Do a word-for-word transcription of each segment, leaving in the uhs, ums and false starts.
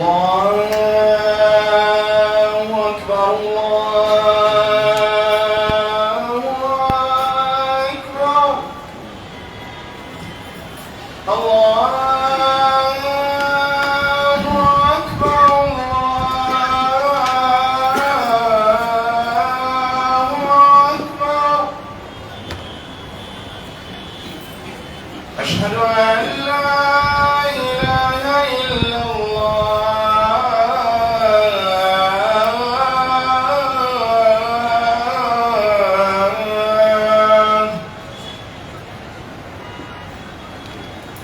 الله أكبر، الله أكبر، الله أكبر، الله أكبر. أشهد أن لا إله إلا الله.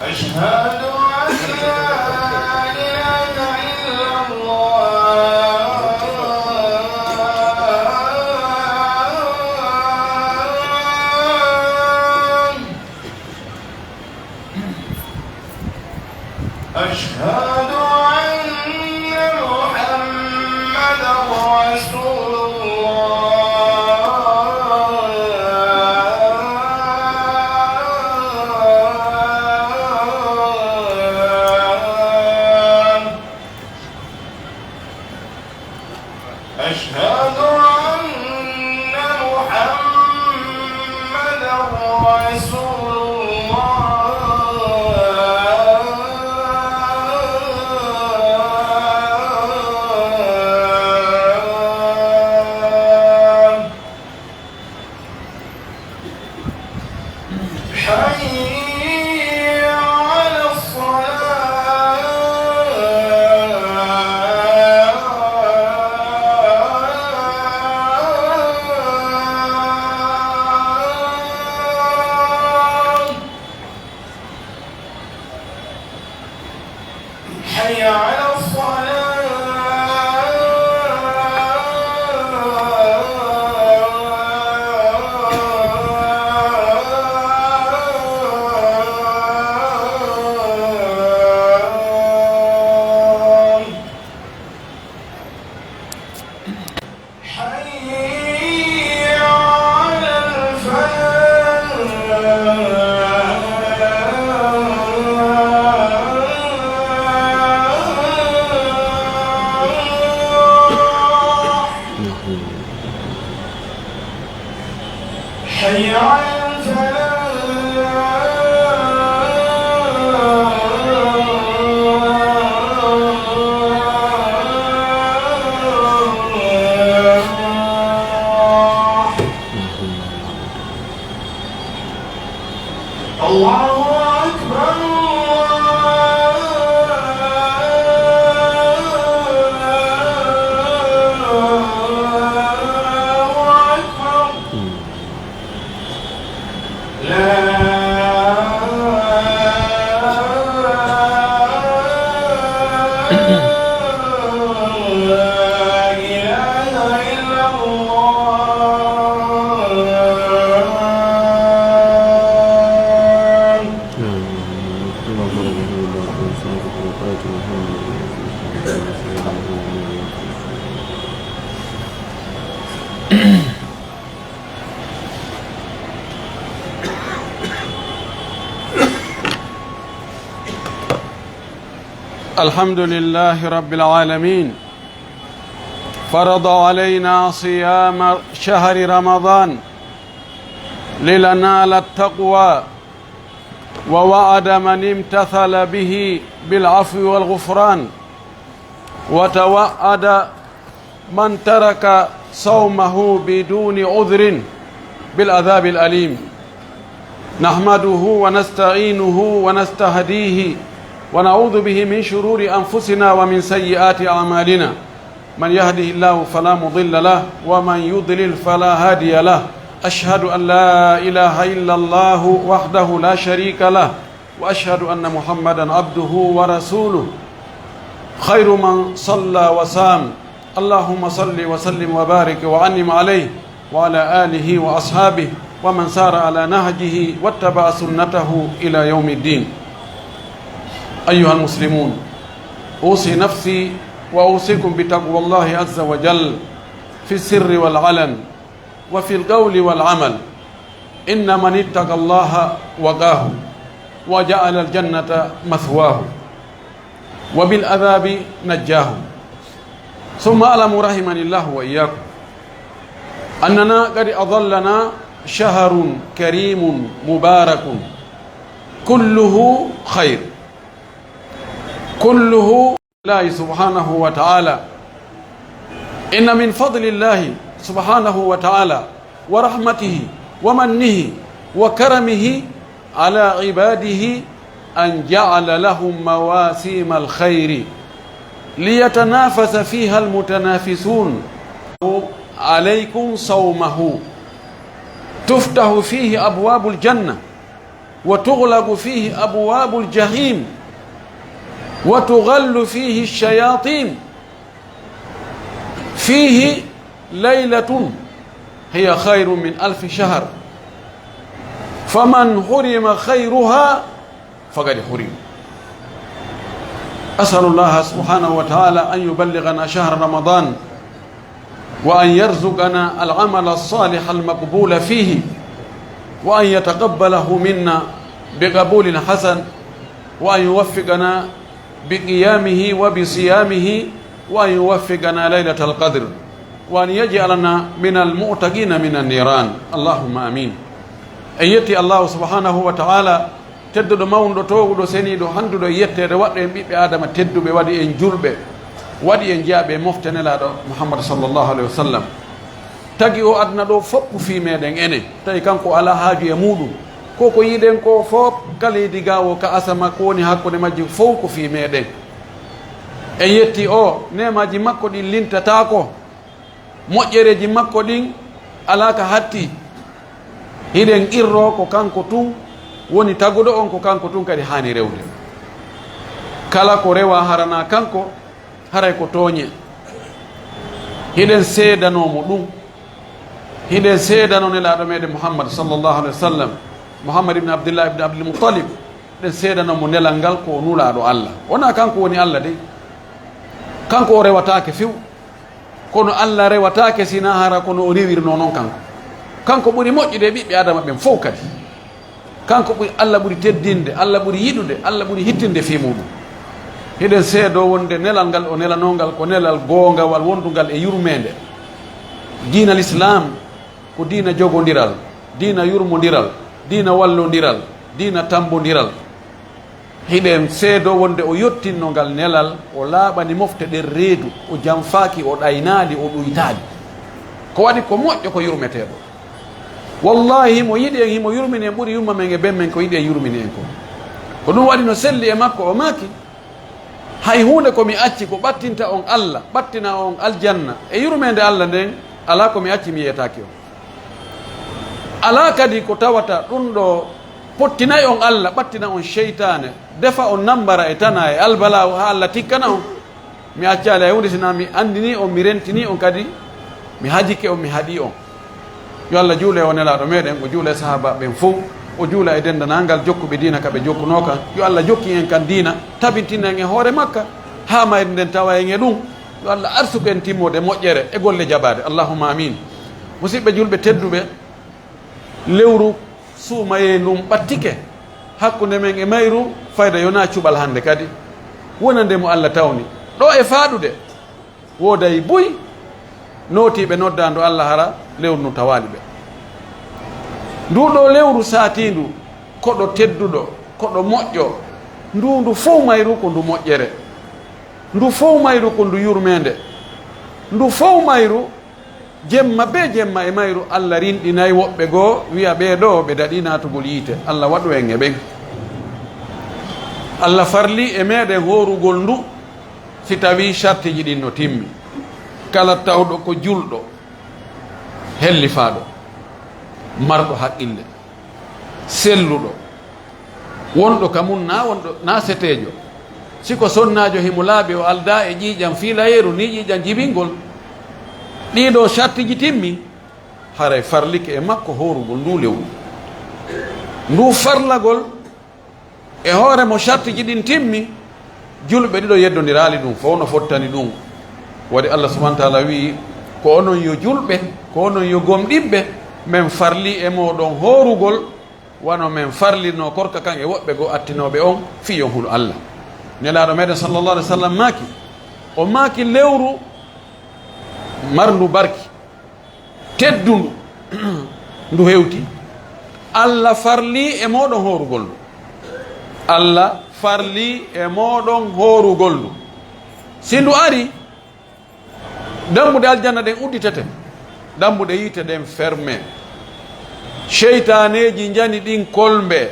أشهد أن لا إله إلا الله. أشهد أن محمدا رسول الله. أشهد أن محمدا رسول الله. حي على الصلاة. حي على الصلاة. حي على الفلاح. حي على الفلاح. الله أكبر، الله أكبر. لا إله إلا الله. الحمد لله رب العالمين. فرض علينا صيام شهر رمضان لننال التقوى، ووعد من امتثل به بالعفو والغفران، وتوعد من ترك صومه بدون عذر بالعذاب الأليم. نحمده ونستعينه ونستهديه، ونعوذ به من شرور أنفسنا ومن سيئات أعمالنا. من يهده الله فلا مضل له، ومن يضلل فلا هادي له. أشهد أن لا إله إلا الله وحده لا شريك له، وأشهد أن محمدا عبده ورسوله، خير من صلى وصام. اللهم صل وسلم وبارك وأنعم عليه وعلى آله وأصحابه ومن سار على نهجه واتبع سنته إلى يوم الدين. أيها المسلمون، أوصي نفسي وأوصيكم بتقوى الله عز وجل في السر والعلن وفي القول والعمل. إن من اتقى الله وقاه وجعل الجنة مثواه. وبالعذاب نجاهم. ثم اعلموا رحمني الله وإياكم أننا قد أظلنا شهر كريم مبارك كله خير، كله الله سبحانه وتعالى. إن من فضل الله سبحانه وتعالى ورحمته ومنه وكرمه على عباده أن جعل لهم مواسم الخير ليتنافس فيها المتنافسون. عليكم صومه تفتح فيه أبواب الجنة وتغلق فيه أبواب الجحيم وتغل فيه الشياطين، فيه ليلة هي خير من ألف شهر، فمن حرم خيرها فقد حرم. أسأل الله سبحانه وتعالى أن يبلغنا شهر رمضان، وأن يرزقنا العمل الصالح المقبول فيه، وأن يتقبله منا بقبول حسن، وأن يوفقنا بقيامه وبصيامه، وأن يوفقنا ليلة القدر، وأن يجعلنا من المعتقين من النيران. اللهم آمين. En yetti Allahu subhanahu wa ta'ala, tedduɗo, mawnuɗo, toowuɗo, seniiɗo, handuɗo e yetteede, waɗɗo en ɓiɓɓe Aadama tedduɓe, waɗi en julɓe, waɗi en jeyaaɓe e mofte Nelaaɗo Muhammad sallallahu alaihi wasallam. Tagi o aduna ɗo foppu fii meɗen enen, tawi kanko alaa haaju e muuɗum. Ko ko yiɗen ko fof, ka leydi ga woo ka asama, ko woni hakkunde majji fof ko fii meɗen. En yetti o, neemaaji makko ɗin lintataako, moƴƴereeji makko ɗin alaa ka hatti. Hiɗen qirroo ko kanko tun woni taguɗo on, ko kanko tun kadi haani rewde. Kala ko rewaa hara hinaa kanko, haray ko tooñe. Hiɗen seedanoo mo ɗum. Hiɗen seedanoo Nelaaɗo meɗen Muhammad sallallahu alaihi wasallam, Muhammad ibn Abdillah ibn Abdul Muttalib. Hiɗen seedanoo mo nelal ngal ko o Nulaaɗo Allah. Wonaa kanko woni Allah dey. Kanko o rewataake few. Kono Allah rewataake si hinaa hara kono o rewirnoo non kanko. Kanko ɓuri moƴƴude e ɓiɓɓe Aadama ɓen fow kadi. Kanko ɓuri, Allah ɓuri teddinde, Allah ɓuri yiɗude, Allah ɓuri hittinde fii muuɗum. Hiɗen seedoo wonde nelal ngal o nelanoo ngal ko nelal goongawal wondungal e yurmeende. Diina Lislaam ko diina jogondiral, diina yurmondiral, diina wallondiral, diina tambondiral. Hiɗen seedoo wonde o yottinno ngal nelal, o laaɓani mofte ɗen reedu, o janfaaki, o ɗaynaali, o ɗuytaali. Ko waɗi ko moƴƴo, ko yurmeteeɗo. Wallaahi, himo yiɗi en, himo yurmini en ɓuri yumma men e ben men ko yiɗi en yurmini en kon. Ko ɗum waɗi no selli e makko, o maaki, hay huunde ko mi acci ko ɓattinta on Allah, ɓattina on aljanna e yurmeende Allah nden, alaa ko mi acci mi yeetaaki on. Alaa kadi ko tawata ɗum ɗo pottinay on Allah, ɓattina on seytaane, defa on nambara e tana e albalaawo haa Allah tikkana on. Mi accaali hay huunde, sinaa mi anndinii on, mi rentinii on kadi, mi hajike on, mi haɗii on. Yo Allah juule o Nelaaɗo meɗen, o juula e sahaabaaɓe ɓen fow, o juula e denndanangal jokkuɓe diina ka ɓe jokkunoo kan. Yo Allah jokkin en kan diina, tabintina en e hoore makka, haa mayri nden tawa en e ɗum. Yo Allah arsuku en timmoode moƴƴere e golle jaɓaaɗe. Allahumma amin. Musidɓe julɓe tedduɓe, lewru suumayee ndun ɓattike hakkunde men e mayru, fayda yonaa cuɓal hannde kadi. Wonande mo Allah tawni. Ɗo e faaɗude, wooday buy nootiiɓe noddaandu Allah hara lewru ndun tawaali ɓe. Nduu ɗoo lewru saatiindu, koɗo tedduɗo, koɗo moƴƴo, nduu ndu fow mayru ko ndu moƴƴere. Ndu fow mayru ko ndu yurmeende. Ndu fow mayru, jemma bee jemma e mayru, Allah rinɗinay woɓɓe goo, wi'a ɓee ɗoo ɓe daɗii naatugol yiite. Allah waɗu en e ɓen. Allah farlii e meɗen hoorugol ndu, si tawii sartiiji ɗin no timmi. Kala tawɗo ko julɗo, hellifaaɗo, marɗo haqqille, selluɗo, wonɗo ka mun naa wonɗo, naa seteejo. Si ko sonnaajo himo laaɓi, o aldaa e ƴiiƴan fiilayeeru, nii ƴiiƴan jibingol, ɗii ɗoo sartiiji timmi, haray farlike e makko hoorugol nduu lewru. Nduu farlagol e hoore mo sartiiji ɗin timmi, julɓe ɗiɗo yeddondiraali ɗum, fow no fottani ɗum. Waɗi Allah subhanahu wa ta'ala wi'i, "Ko onon yo julɓe, ko onon yo gomɗinɓe, men farlii e mooɗon hoorugol, wano men farlirnoo korka kan e woɓɓe goo attinooɓe on, fii yo on hulu Allah." Nelaaɗo meɗen sallallahu alaihi wasallam maaki, o maaki lewru marndu barki, teddundu, ndu hewti, Allah farli e mooɗon hoorugol ndu. Allah farli e mooɗon hoorugol ndu. Si ndu ari, dambuɗe aljanna ɗen udditete, dambuɗe yiite ɗen ferme. Seytaaneeji njani ɗin kolmbe.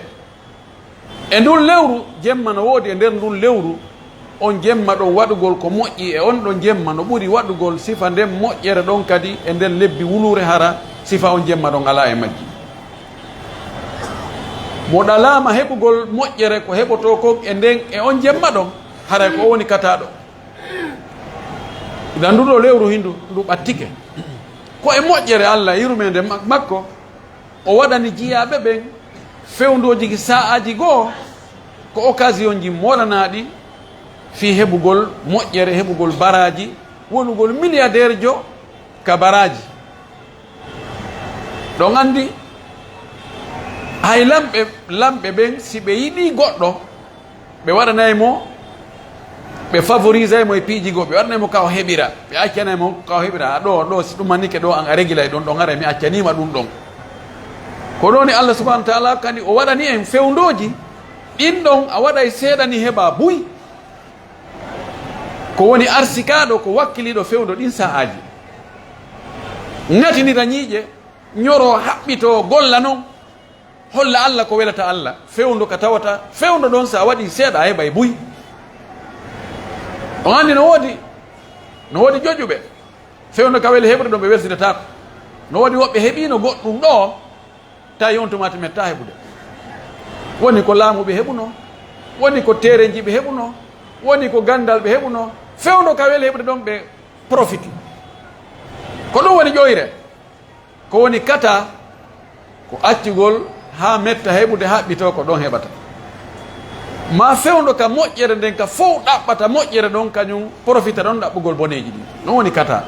E ndun lewru, jemma no woodi e nder ndun lewru, on jemma ɗon waɗugol ko moƴƴi, e on ɗon jemma no ɓuri waɗugol sifa nden moƴƴere ɗon kadi e nder lebbi wuluure, hara sifa on jemma ɗon alaa e majji. Mo ɗalaama heɓugol moƴƴere ko heɓotoo kon e nden, e on jemma ɗon, haray ko o woni kataaɗo. Idan ndu ɗoo lewru hindu, ndu ɓattike. Ko e moƴƴere Allah, yurmeende ma-, makko, o waɗani jiyaaɓe ɓen fewndooji sa'aaji goo, ko occasionji moɗanaaɗi fii heɓugol moƴƴere, heɓugol baraaji, wonugol milliardaire jo ka baraaji. Ɗon anndi, hay lamɓe, lamɓe ɓen, si ɓe yiɗii goɗɗo, ɓe waɗanay mo, ɓe favorisay mo e piiji goo, ɓe waɗanay mo ka o heɓira, ɓe accanay mo ka o heɓira. A ɗoo, ɗoo, si ɗum mannike ɗoo, an a regilay ɗon, ɗon haray mi accaniima ɗum ɗon. Ko ɗoo ni Allah subhanahu wa ta'ala kadi o waɗani en fewndooji, ɗin ɗon a waɗay seeɗa ni heɓa buy. Ko woni arsikaaɗo, ko wakkiliiɗo fewndo ɗin sa'aaji. Ŋatinira ñiiƴe, ñoro haɓɓitoo golla non. Holla Allah ko welata Allah. Fewndo ka tawata, fewndo ɗon sa waɗi seeɗa a heɓay buy. On anndi no woodi, no woodi joƴuɓe. Fewndo ka weli heɓude ɗon ɓe welsinataako. No woodi woɓɓe heɓiino goɗɗum ɗoo, tawi on tuma ti metta heɓude. Woni ko laamu ɓe heɓuno, woni ko teerenji ɓe heɓuno, woni ko gandal ɓe heɓuno. Fewndo ka weli heɓude ɗon ɓe profiti. Ko ɗum woni ƴoyre. Ko woni kata, ko accugol haa metta heɓude haɓɓitoo ko ɗon heɓata. Maa fewndo ka moƴƴere nden, ka fow ɗaɓɓata moƴƴere ɗon, kañum profita ɗon ɗaɓɓugol boneeji ɗin. Non woni kata.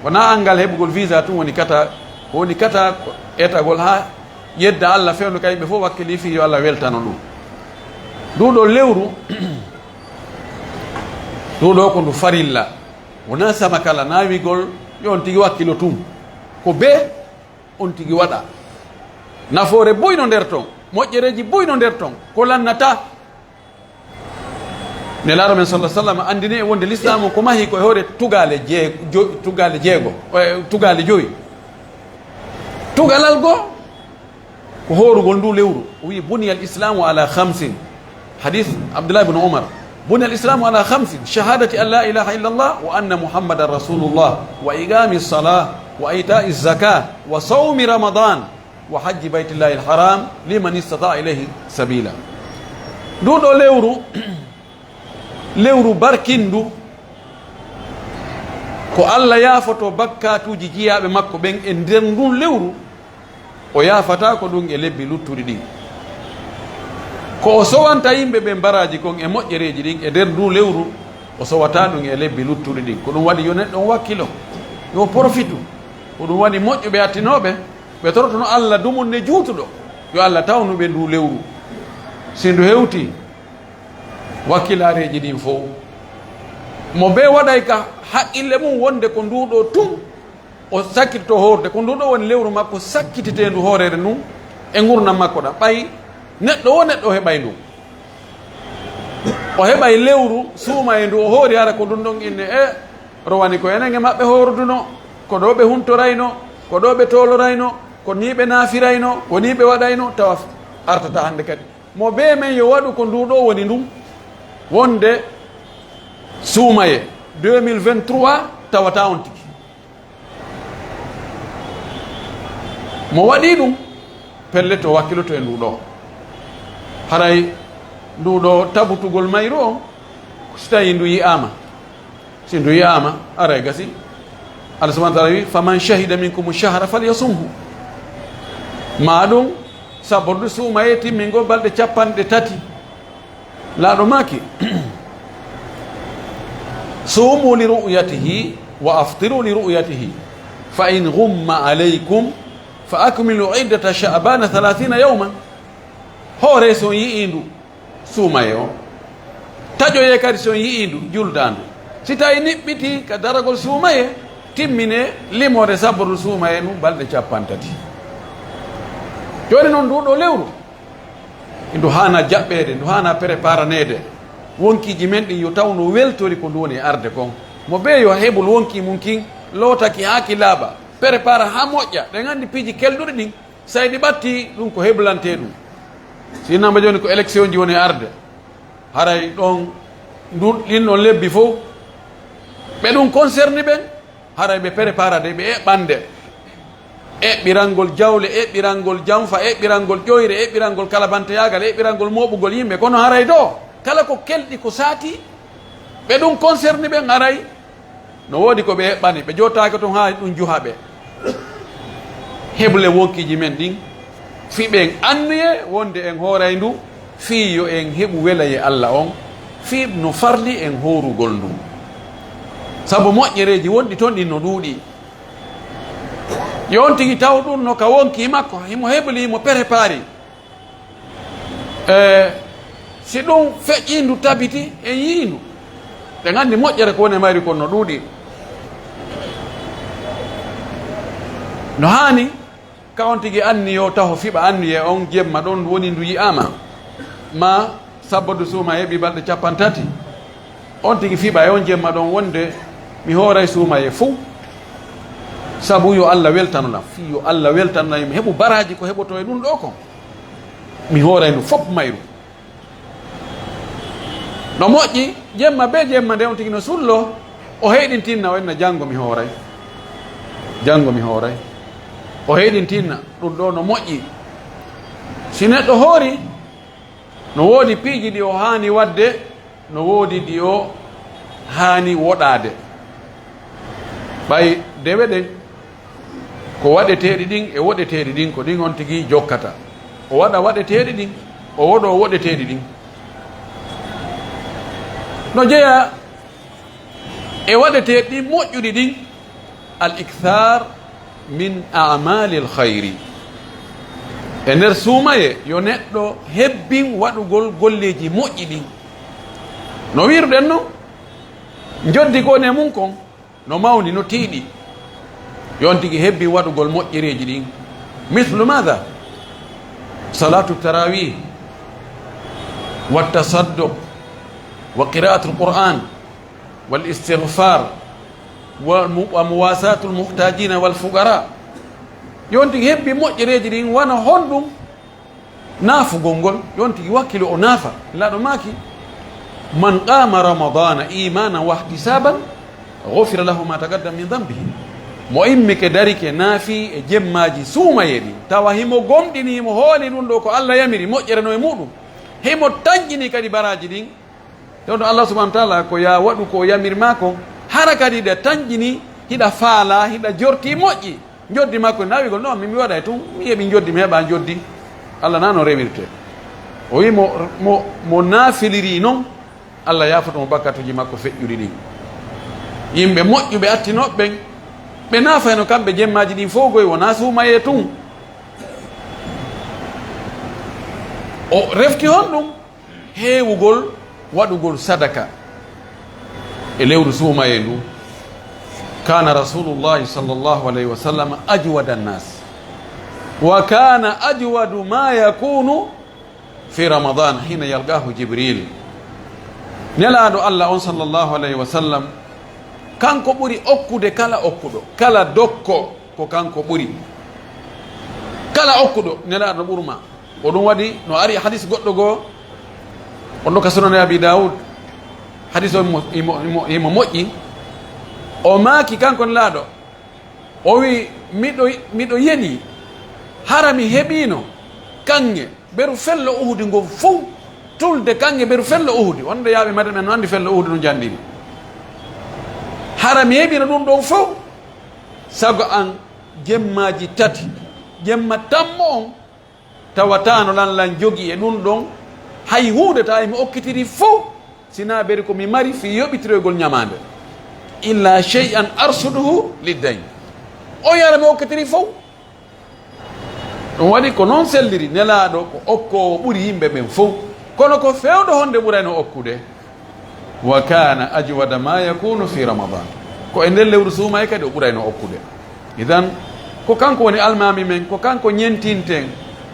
Wonaa anngal heɓugol visa tun woni kata, ko woni kata ko etagol haa yedda Allah fewndo ka yimɓe fow wakkilii fii yo Allah weltano ɗum. Ndu ɗoo lewru, ndu ɗoo ko ndu farilla. Wonaa sama kala naawigol yo on tigi wakkilo tun. Ko bee on tigi waɗa. Nafoore buy no nder ton, moƴƴereeji buy no nder ton, ko lannataa. Nelaaɗo men sallallahu alaihi wasallam anndini e wonde lislaamu ko mahi ko e hoore tugaale jee-, jo-, tugaale jeego, eh, tugaale jowi. Tugalal goo, ko hoorugol ndu lewru. O wi'i, "Buniyal Islamu ala khamsin." Hadith Abdullah ibn Umar. "Buniyal Islamu ala khamsin, shahadati an la ilaha illallah wa anna Muhammadan rasulullah, wa iqami salah, wa ita'i zakah, wa sawmi Ramadan, wa hajji baytillahi al-haram, liman istata'a ilayhi sabila." Ndu ɗoo lewru, lewru barkindu, ko Allah yaafoto bakkatuuji jiyaaɓe makko ɓen e nder ndun lewru, o yaafataa ko ɗum e lebbi luttuɗi ɗin. Ko o sowanta yimɓe ɓen baraaji kon e moƴƴereeji ɗin e nder nduu lewru, o sowataa ɗum e lebbi luttuɗi ɗin. Ko ɗum waɗi yo neɗɗo on wakkilo, yo profitu. Ko ɗum waɗi moƴƴuɓe attinooɓe, ɓe torotono Allah dumunne juutuɗo, yo Allah tawnu ɓe nduu lewru. Si ndu hewtii, wakkilaareeji ɗin fow, mo bee waɗay ka haqqille mum wonde ko nduu ɗoo tun, o sakkitto hoorde, ko ndu ɗoo woni lewru makko sakkititeendu hooreere ndun e ngurndan makko ɗan. Ɓay neɗɗo wo neɗɗo o heɓay ndu. O heɓay lewru suumaye ndu o hoori, hara ko ndun ɗon inne e rowani ko enen e maɓɓe hooruduno, ko ɗoo ɓe huntorayno, ko ɗoo ɓe toolorayno, ko nii ɓe naafirayno, ko nii ɓe waɗayno, tawa artata hannde kadi. Mo bee men yo waɗu ko ndu ɗoo woni ndun, wonde suumaye deux mille vingt-trois tawata on tigi. Mo waɗii ɗum, pellet o wakkiloto e ndu ɗoo. Haray ndu ɗoo tabutugol mayru on, si tawii ndu yi'aama. Si ndu yi'aama, haray gasi. Allah subhanahu wa ta'ala wi, "Faman shahida minkumu shahra falyasumhu." Maa ɗum, sabordu suumaye timmingol balɗe capanɗe tati. Laaɗo maaki, "Suumu li ru'yatihi wa aftiru li ru'yatihi, fa in ghumma alaykum fa akmilu iddata sha'bana thalathina yawman." Hoore so on yi'ii ndu suumaye on, Taƴoyee kadi so on yi'ii ndu, juldaa ndu. Si tawii niɓɓitii ka daragol suumayee, timminee limoore sabbodul suumayee ndu balɗe cappanɗe tati. Jooni non ndu ɗoo lewru, ndu haanaa jaɓɓeede, ndu haanaa préparaneede. Wonkiiji men ɗin yo taw no weltori ko ndu woni e arde kon. Mo bee yo hebul wonkii mun kin, loota ki haa ki laaɓa, prépara haa moƴƴa. Ɗen anndi piiji kelɗuɗi ɗin, si ɗi ɓattii, ɗun ko heblantee ɗun. Si innama jooni ko élection ji woni e arde, haray ɗon, ndu, ɗin ɗon lebbi fow, ɓe ɗun concerné ɓen, haray ɓe préparade, ɓe eɓɓande. Eɓɓirangol jawle, eɓɓirangol janfa, eɓɓirangol ƴoyre, eɓɓirangol kalabanteyaagal, eɓɓirangol mooɓugol yimɓe. Kono haray ɗoo, kala ko kelɗi ko saatii, ɓe ɗun concerné ɓen haray no woodi ko ɓe eɓɓani. Ɓe jootaaki ton haa ɗun juha ɓe. Heble wonkiiji men ɗin, fii ɓen anniyee wonde en hooray ndu, fii yo en heɓu welayee Alla on, fii no farli en hoorugol ndu. Sabu moƴƴereeji wonɗi ton ɗin no ɗuuɗi. Yo on tigi taw ɗun no ka wonkii makko, himo hebli, himo prépari. E, si ɗun feƴƴii ndu tabiti, en yi'ii ndu. Ɗen anndi moƴƴere ko woni e mayri kon no ɗuuɗi. No haani, ka on tigi anniyo taho fiɓa anniyee on jemma ɗon woni ndu yi'aama. Maa sabbodul suumayee heɓii balɗe cappanɗe tati. On tigi fiɓa e on jemma ɗon wonde mi hooray suumayee fow. Sabu yo Alla weltano lan, fii yo Alla weltano lan, yo mi heɓu baraaji ko heɓotoo e ɗun ɗoo kon. Mi hooray ndu fow mayru. No moƴƴi, jemma bee jemma nde on tigi no sulloo, o heyɗintinna, o inna, "Janngo mi hooray. Janngo mi hooray." O heyɗintinna, ɗun ɗoo no moƴƴi. Si neɗɗo hoorii, no woodi piiji ɗi o haani waɗde, no woodi ɗi o haani woɗaade. Ɓay dewe ɗen, ko waɗeteeɗi ɗin e woɗeteeɗi ɗin, ko ɗin on tigi jokkata. O waɗa waɗeteeɗi ɗin, o woɗoo woɗeteeɗi ɗin. No jeyaa e waɗeteeɗi ɗin moƴƴuɗi ɗin, al ikthar min a'malil khayri. E nder suumayee, yo neɗɗo hebbin waɗugol golleeji moƴƴi ɗin. No wi'ruɗen non, njoddi ko woni e mun kon, no mawni, no tiiɗi. Yo on tigi hebbin waɗugol moƴƴereeji ɗin. Mislu maada? Salatu tarawih, wa tasadduq, wa qira'atul Qur'an, wal istighfar, wa mu-, wa muwasatul muhtajina wal fuqara. Yo on tigi hebbin moƴƴereeji ɗin, wano honɗun? Naafugol ngol, yo on tigi wakkilo o naafa. Nelaaɗo maaki, "Man qama ramadana imanan wa ihtisaban, ghufira lahu ma taqaddama min dhanbihi." Mo immike darike naafi e jemmaaji suumayee ɗin, tawa himo gomɗini, himo hooli ɗun ɗoo ko Alla yamiri, moƴƴere no e muɗum. Himo tanƴini kadi baraaji ɗin. Tawde Allah subhanahu wa taala ko ya waɗu ko o yamir maa kon, hara kadi hiɗa tanƴini, hiɗa faalaa, hiɗa jortii moƴƴi. Njoddi makko naawigol, "Non, mi, mi waɗay tun, mi heɓi njoddi, mi heɓaa njoddi." Allah na no rewirte. O wi mo, mo, mo naafiliri non, Allah yaafoto mo bakkatuuji makko feƴƴuɗi ɗin. Yimɓe moƴƴuɓe attinooɓe ɓen, ɓe naafayno kamɓe jemmaaji ɗin fow goy, wonaa suumayee tun. O refti honɗum? Heewugol waɗugol sadaka e lewru suumayee ndu. Kana rasulullahi sallallahu alayhi wa sallam ajwada annas, wa kana ajwadu ma yakunu fi ramadan hina yalqahu Jibril. Nelaaɗo Allah on sallallahu alayhi wa sallam, kanko ɓuri okkude kala okkuɗo, kala dokko, ko kanko ɓuri. Kala okkuɗo, Nelaaɗo ɓurma. Ko ɗum waɗi, no ari hadis goɗɗo goo, on ɗo ka Sunan Abi Dawud, hadis on mo, imo, imo, imo moƴƴi. O maaki kanko Nelaaɗo, o wi, "Miɗo, miɗo yeni, hara mi heɓiino kaŋŋe beru fello Uhudi ngon fow, tulde kaŋŋe beru fello Uhudi." Wonde yaaɓe Madina no anndi fello Uhudi no njanɗiri. "Hara mi heɓiino ɗum ɗon fow, sago an jemmaaji tati, jemma tammo on, tawataano lan, lan jogi e ɗum ɗon hay huunde, tawa mi okkitiri fow, sinaa beri ko mi mari fii yoɓitiroygol ñamaande. Illa shay'an arsuduhu liddayn." O yara mi okkitiri fow. Ɗum waɗi ko non selliri Nelaaɗo ko okkoowo ɓuri yimɓe ɓen fow. Kono ko fewndo honde ɓurayno okkude? Wa kana ajwada ma yakunu fi Ramadan. Ko e nder lewru suumaye kadi o ɓurayno okkude. Idan, ko kanko woni almaami men, ko kanko ñentinten,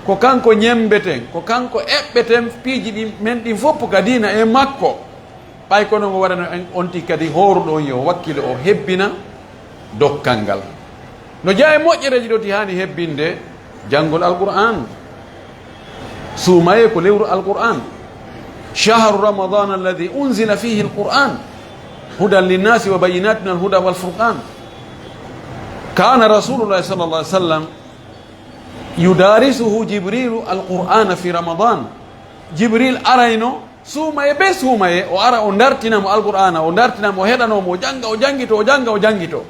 ko kanko ñembeten, ko kanko eɓɓeten piiji ɗin men ɗin fof ka diina e makko. Ɓay kono ngo waɗano en on tigi kadi hooruɗo on yo wakkilo o hebbina dokkal ngal. No jeyaa e moƴƴereeji ɗo ti haani hebbinde, janngol Alqur'aan. Suumaye ko lewru Alqur'aan. Shahru Ramadana alladhi unzila fihi alqur'an hudan linnasi wa bayyinatin min alhuda wal furqan. Kana Rasulullahi sallallahu alaihi wasallam yudarisuhu Jibrilu alqur'ana fi Ramadan. Jibril arayno suumaye be suumaye, o ara o dartina mo Alqur'aana, o dartina mo, o heɗano mo, o jannga, o janngito, o jannga, o janngito.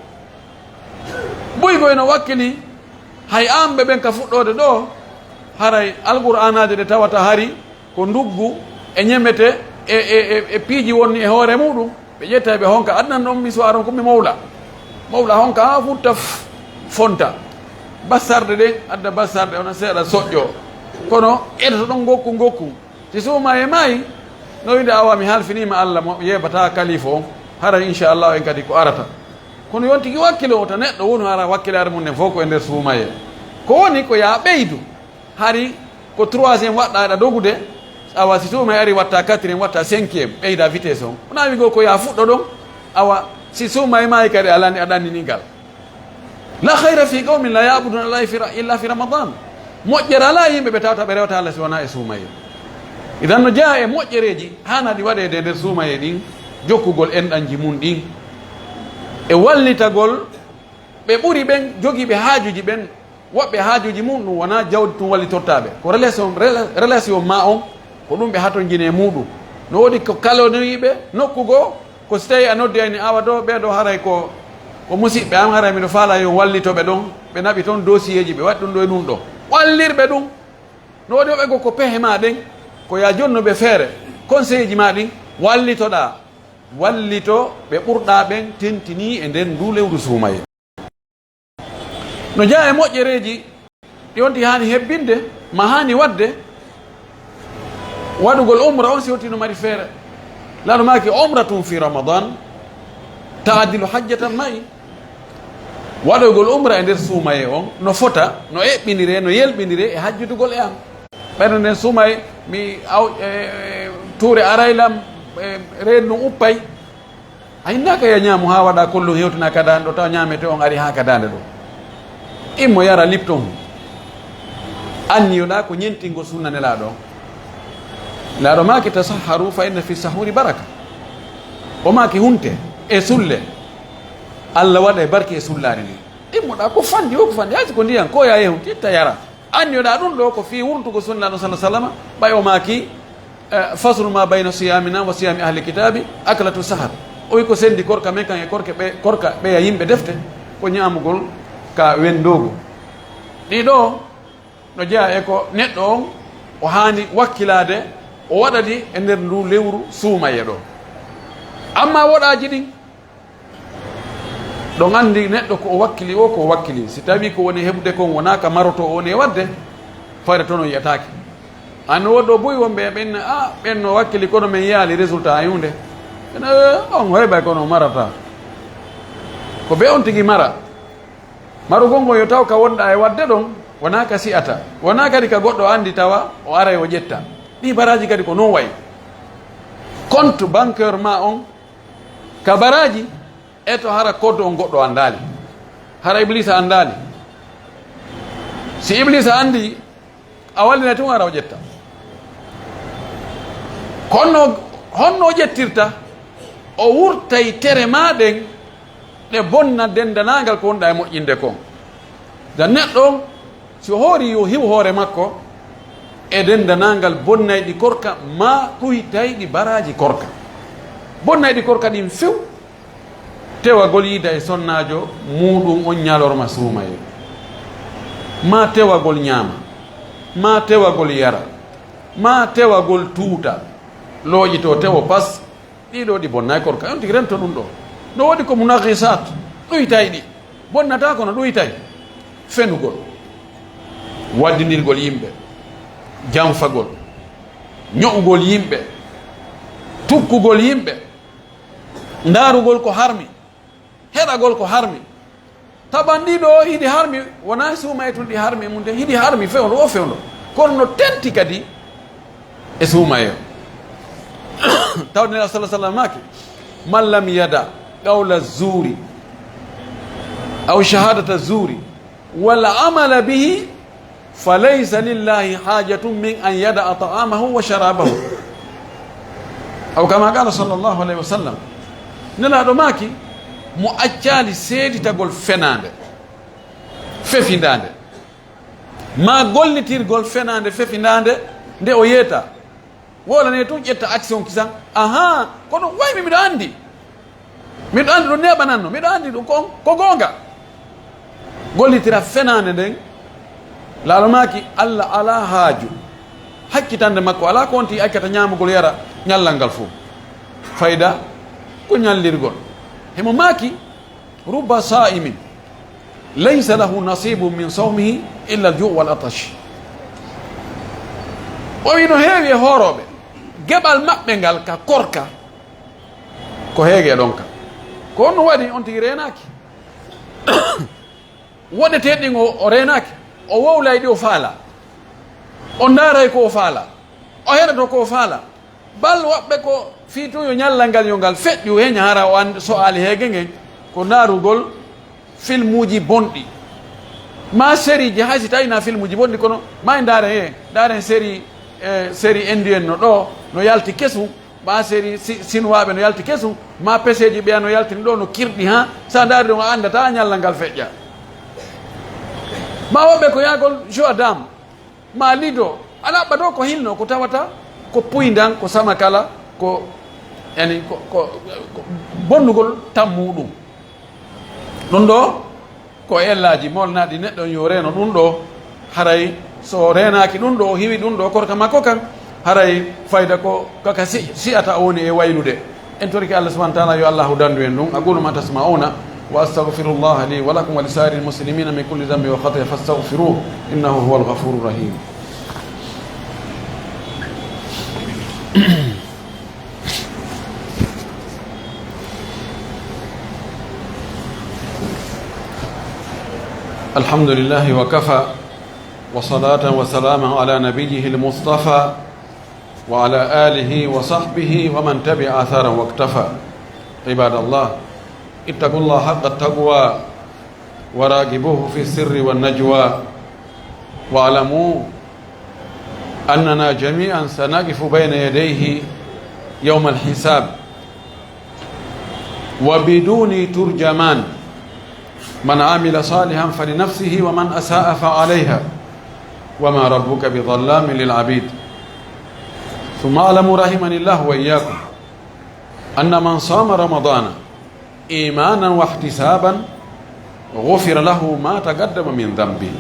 Buy ko eno wakkili, hay aan ɓe ɓen ka fuɗɗoode ɗo, haray Alqur'aanaaje ɗe tawata hari ko nduggu e ñemete e, e, e, e piiji wonni e hoore muɗum, ɓe ƴetta ɓe honka. Adnan ɗon mi suwaa ɗon ko mi mowla. Mowla honka haa futta f-, fonta. Bassarde ɗen, adda bassarde, ona seeɗa soƴƴo. Kono ƴetta ɗon ngokku, ngokku. Si suumaye maayi, no wiide, awa, mi halfiniima Alla mo yeebataa kalifu on, haray inchallahu en kadi ko arata. Kono yon tigi wakkilo o ta neɗɗo wonu hara wakkilaare mum nden fof ko e nder suumaye. Ko woni ko yaa ɓeydu, hari ko troisième waɗɗa aɗa dogude, awa si suumaye ari watta quatrième, watta cinquième, ɓeyda vitesse on. Wona wigo ko yaa fuɗɗo ɗon, awa si suumaye maayi kadi a lani-, a ɗannini ngal. La khayra fi qawmin la ya'buduna Allaha fi ra-, illa fi Ramadan. Moƴƴere alaa yimɓe ɓe tawata ɓe rewata Allah si wonaa e suumaye. Idan no jeyaa e moƴƴereeji haanaaɗi waɗeede e nder suumaye ɗin, jokkugol enɗanji mum ɗin, e wallitagol ɓe ɓuri ɓen jogiiɓe haajuuji ɓen, woɓɓe haajuuji mum ɗum wonaa jawdi tun wallitortaa ɓe. Ko relation, rela-, relation maa on, ko ɗum ɓe hatonjini e muɗum. No woodi ko kaloniiɓe nokku goo, ko si tawii a noddi ayni awa ɗo, ɓee ɗo haray ko, ko musiɓɓe am, haray miɗo faalaa yo wallito ɓe ɗon, ɓe naɓi toon dossier ji, ɓe waɗi ɗum ɗo e ɗum ɗo. Wallirɓe ɗum. No woodi woɓɓe goo ko pehe maa ɗen, ko yaa jonnu ɓe feere, conseil ji maa ɗin, wallitoɗaa, wallito ɓe ɓurɗaa ɓen tentinii e nder nduu lewru suumaye. No jeyaa e moƴƴereeji ɗi on tigi haani hebbinde, ma haani waɗde, waɗugol umra on si wontii no mari feere. Laɗo maaki, umratun fi Ramadan ta'dilu hajjatan ma'i. Waɗoygol umra e nder suumaye on no fota, no eɓɓindiree, no yelɓindiree e hajjudugol e am. Ɓayno nden suumaye, mi aw-, e, e, tuure aray lam, e, reendu ndun uppay. A innaaka ya ñaamu haa waɗa kollum hewtina ka daande ɗo, tawa ñaamete on ari haa ka daande ɗo. Immo yara Lipton. Anniyoɗaa ko ñentingol sunna Nelaaɗo on. Nelaaɗo maaki, tasahharu fa inna fi sahuri baraka. O maaki, hunte e sulle. Alla waɗa e barki e sullaari ndin. Immoɗaa ko fanɗi, o ko fanɗi, hay si ko ndiyan, ko yaa yehun, itta yara. Anniyoɗaa ɗum ɗo ko fii wurtugo sunna Nelaaɗo sallallahu alaihi wasallam, ɓay o maaki, eh, faslu ma bayna siyamina wa siyami ahli kitabi aklatu sahar. O wi ko sendi korka men kan e korke ɓe, korka ɓeya yimɓe defte, ko ñaamugol ka wendoogu. Ɗi ɗo no jeyaa e ko neɗɗo on o haani wakkilaade, o waɗa ɗi e nder ndu lewru suumaye ɗo. Amma woɗaaji ɗin, ɗon anndi neɗɗo ko o wakkili o, ko o wakkili. Si tawii ko woni heɓude kon wonaa ka marotoo o woni e waɗde, fayre toon o yi'ataake. An no woɗɗo buy wonɓe e ɓen, a, ɓen no wakkili kono men yi'aali résultat e huunde. Ene, on hoybay kono o marata. Ko be on tigi mara. Marugol ngol yo taw ka wonɗaa e waɗde ɗon, wonaa ka si'ata. Wonaa kadi ka goɗɗo anndi tawa o aray o ƴetta. Ɗii baraaji kadi ko non wayi. Compte bancaire maa on ka baraaji, e to hara code on goɗɗo anndaali. Hara Ibliisa anndaali. Si Ibliisa anndi, a wallinay tun ara o ƴetta. Honno, honno o ƴettirta? O wurtay tere maa ɗen ɗe bonna denndanaangal ko wonɗaa e moƴƴinde kon. Da neɗɗo on, si o hoori yo hiw hoore makko e denndanaangal bonnayɗi korka maa ɗuytayɗi baraaji korka. Bonnayɗi korka ɗin few, tewagol yiida e sonnaajo muuɗum on ñalorma suumayee, maa tewagol ñaama, maa tewagol yara, maa tewagol tuuta, looƴitoo tewo pas, ɗii ɗoo ɗi bonnay korka. On tigi rento ɗum ɗoo. No woodi ko munaqisaat, ɗuytayɗi. Bonnataa kono ɗuytay. Fenugol, waddindirgol yimɓe, janfagol, ño'ugol yimɓe, tukkugol yimɓe, Ndaarugol ko harmi, heɗagol ko harmi. Taban ɗiɗo hiɗi harmi, wonaa suumaye tun ɗi harmi e mum ten, hiɗi harmi fewndo o fewndo. Kono no tenti kadi e suumaye o. Tawde Nelaaɗo sallallaahu alayhi wa sallam maaki, "Man lam yada qawla zuuri aw shahadata zuuri wal amala bihi, fa laysa lillahi hajatun min an yada'a ta'amahu wa sharabahu." Aw kama qala sallallahu alayhi wa sallam. Nelaaɗo maaki, mo accaali seeditagol fenaande, fefindaande, ma gollitirgol fenaande, fefindaande, nde o yeeta. Wolane tun ƴetta action kisan. Ahaa, kono way mi miɗo anndi. Miɗo anndi ɗum neeɓananno. Miɗo anndi ɗum ko, ko goonga. Gollitira fenaande nden. Laalo maaki, Allah alaa haaju. Hakkitande makko alaa ko wonti accata ñaamugol yara ñallal ngal fof. Fayda ko ñallirgol. Himo maaki, "Rubba saa'imin laysa lahu nasiibun min sawmihi illa al-juu' wal atash." O wi no heewi e hoorooɓe, geɓal maɓɓe ngal ka korka, ko heege e ɗonka. Ko honno waɗi on tigi reenaaki? Woɗeteeɗi ɗin o, o reenaaki. O wowlay ɗi o faala. O ndaaray ko o faala. O heɗoto ko o faala. Bal woɓɓe ko fii tun yo ñallal ngal yo ngal feƴƴu, heña hara o and-, so aali heege ngen, ko ndaarugol filmuuji bonɗi. Ma sérieji, hay si tawii na filmuuji bonɗi, kono ma en ndaaren, he, ndaaren série, eh, série indienne no ɗo, no yalti kesu, ma série si-, sinuwaaɓe no yalti kesu, ma peseeji ɓeya no yaltini ɗo, no kirɗi, ha, sa ndaari ɗum a anndataa ñallal ngal feƴƴa. Ma woɓɓe ko yaagol jeu à dame, ma lido, a ɗaɓɓa ɗo ko hinno, ko tawata ko puyndan, ko samakala, ko, yani, ko, ko, ko bonnugol tammuɗum. Ɗum ɗo ko ellaaji molnaaɗi neɗɗo yo reeno ɗum ɗo, haray so o reenaaki ɗum ɗo, o hiwi ɗum ɗo korka makko kan, haray fayda ko kaka si-, si'ata o woni e waylude. En torike Allah subhanahu wa ta'ala, yo Allahu dandu en ɗum. أقول ما تسمعون وأستغفر الله لي ولكم ولسائر المسلمين من كل ذنب وخطيئة فاستغفروه إنه هو الغفور الرحيم. الحمد لله وكفى، وصلاة وسلاما على نبيه المصطفى، وعلى آله وصحبه ومن تبع أثره واقتفى. عباد الله، اتقوا الله حق التقوى، وراقبوه في السر والنجوى، واعلموا أننا جميعا سنقف بين يديه يوم الحساب، وبدون ترجمان. من عمل صالحا فلنفسه ومن أساء فعليها وما ربك بظلام للعبيد. ثم اعلموا رحمني الله وإياكم أن من صام رمضان إيمانا واحتسابا غفر له ما تقدم من ذنبه.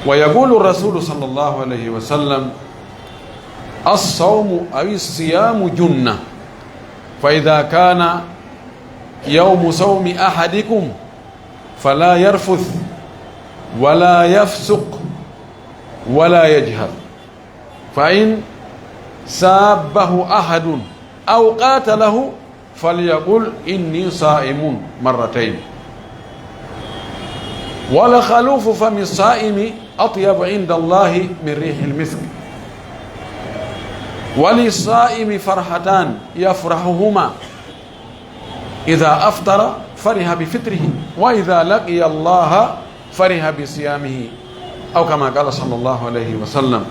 ويقول الرسول صلى الله عليه وسلم: الصوم أو الصيام جنة، فإذا كان يوم صوم أحدكم فلا يرفث ولا يفسق ولا يجهل، فإن سابه أحد أو قاتله فليقل: إني صائم، مرتين. ولخلوف فم الصائم أطيب عند الله من ريح المسك. وللصائم فرحتان يفرحهما: إذا أفطر فرح بفطره، وإذا لقي الله فرح بصيامه، أو كما قال صلى الله عليه وسلم.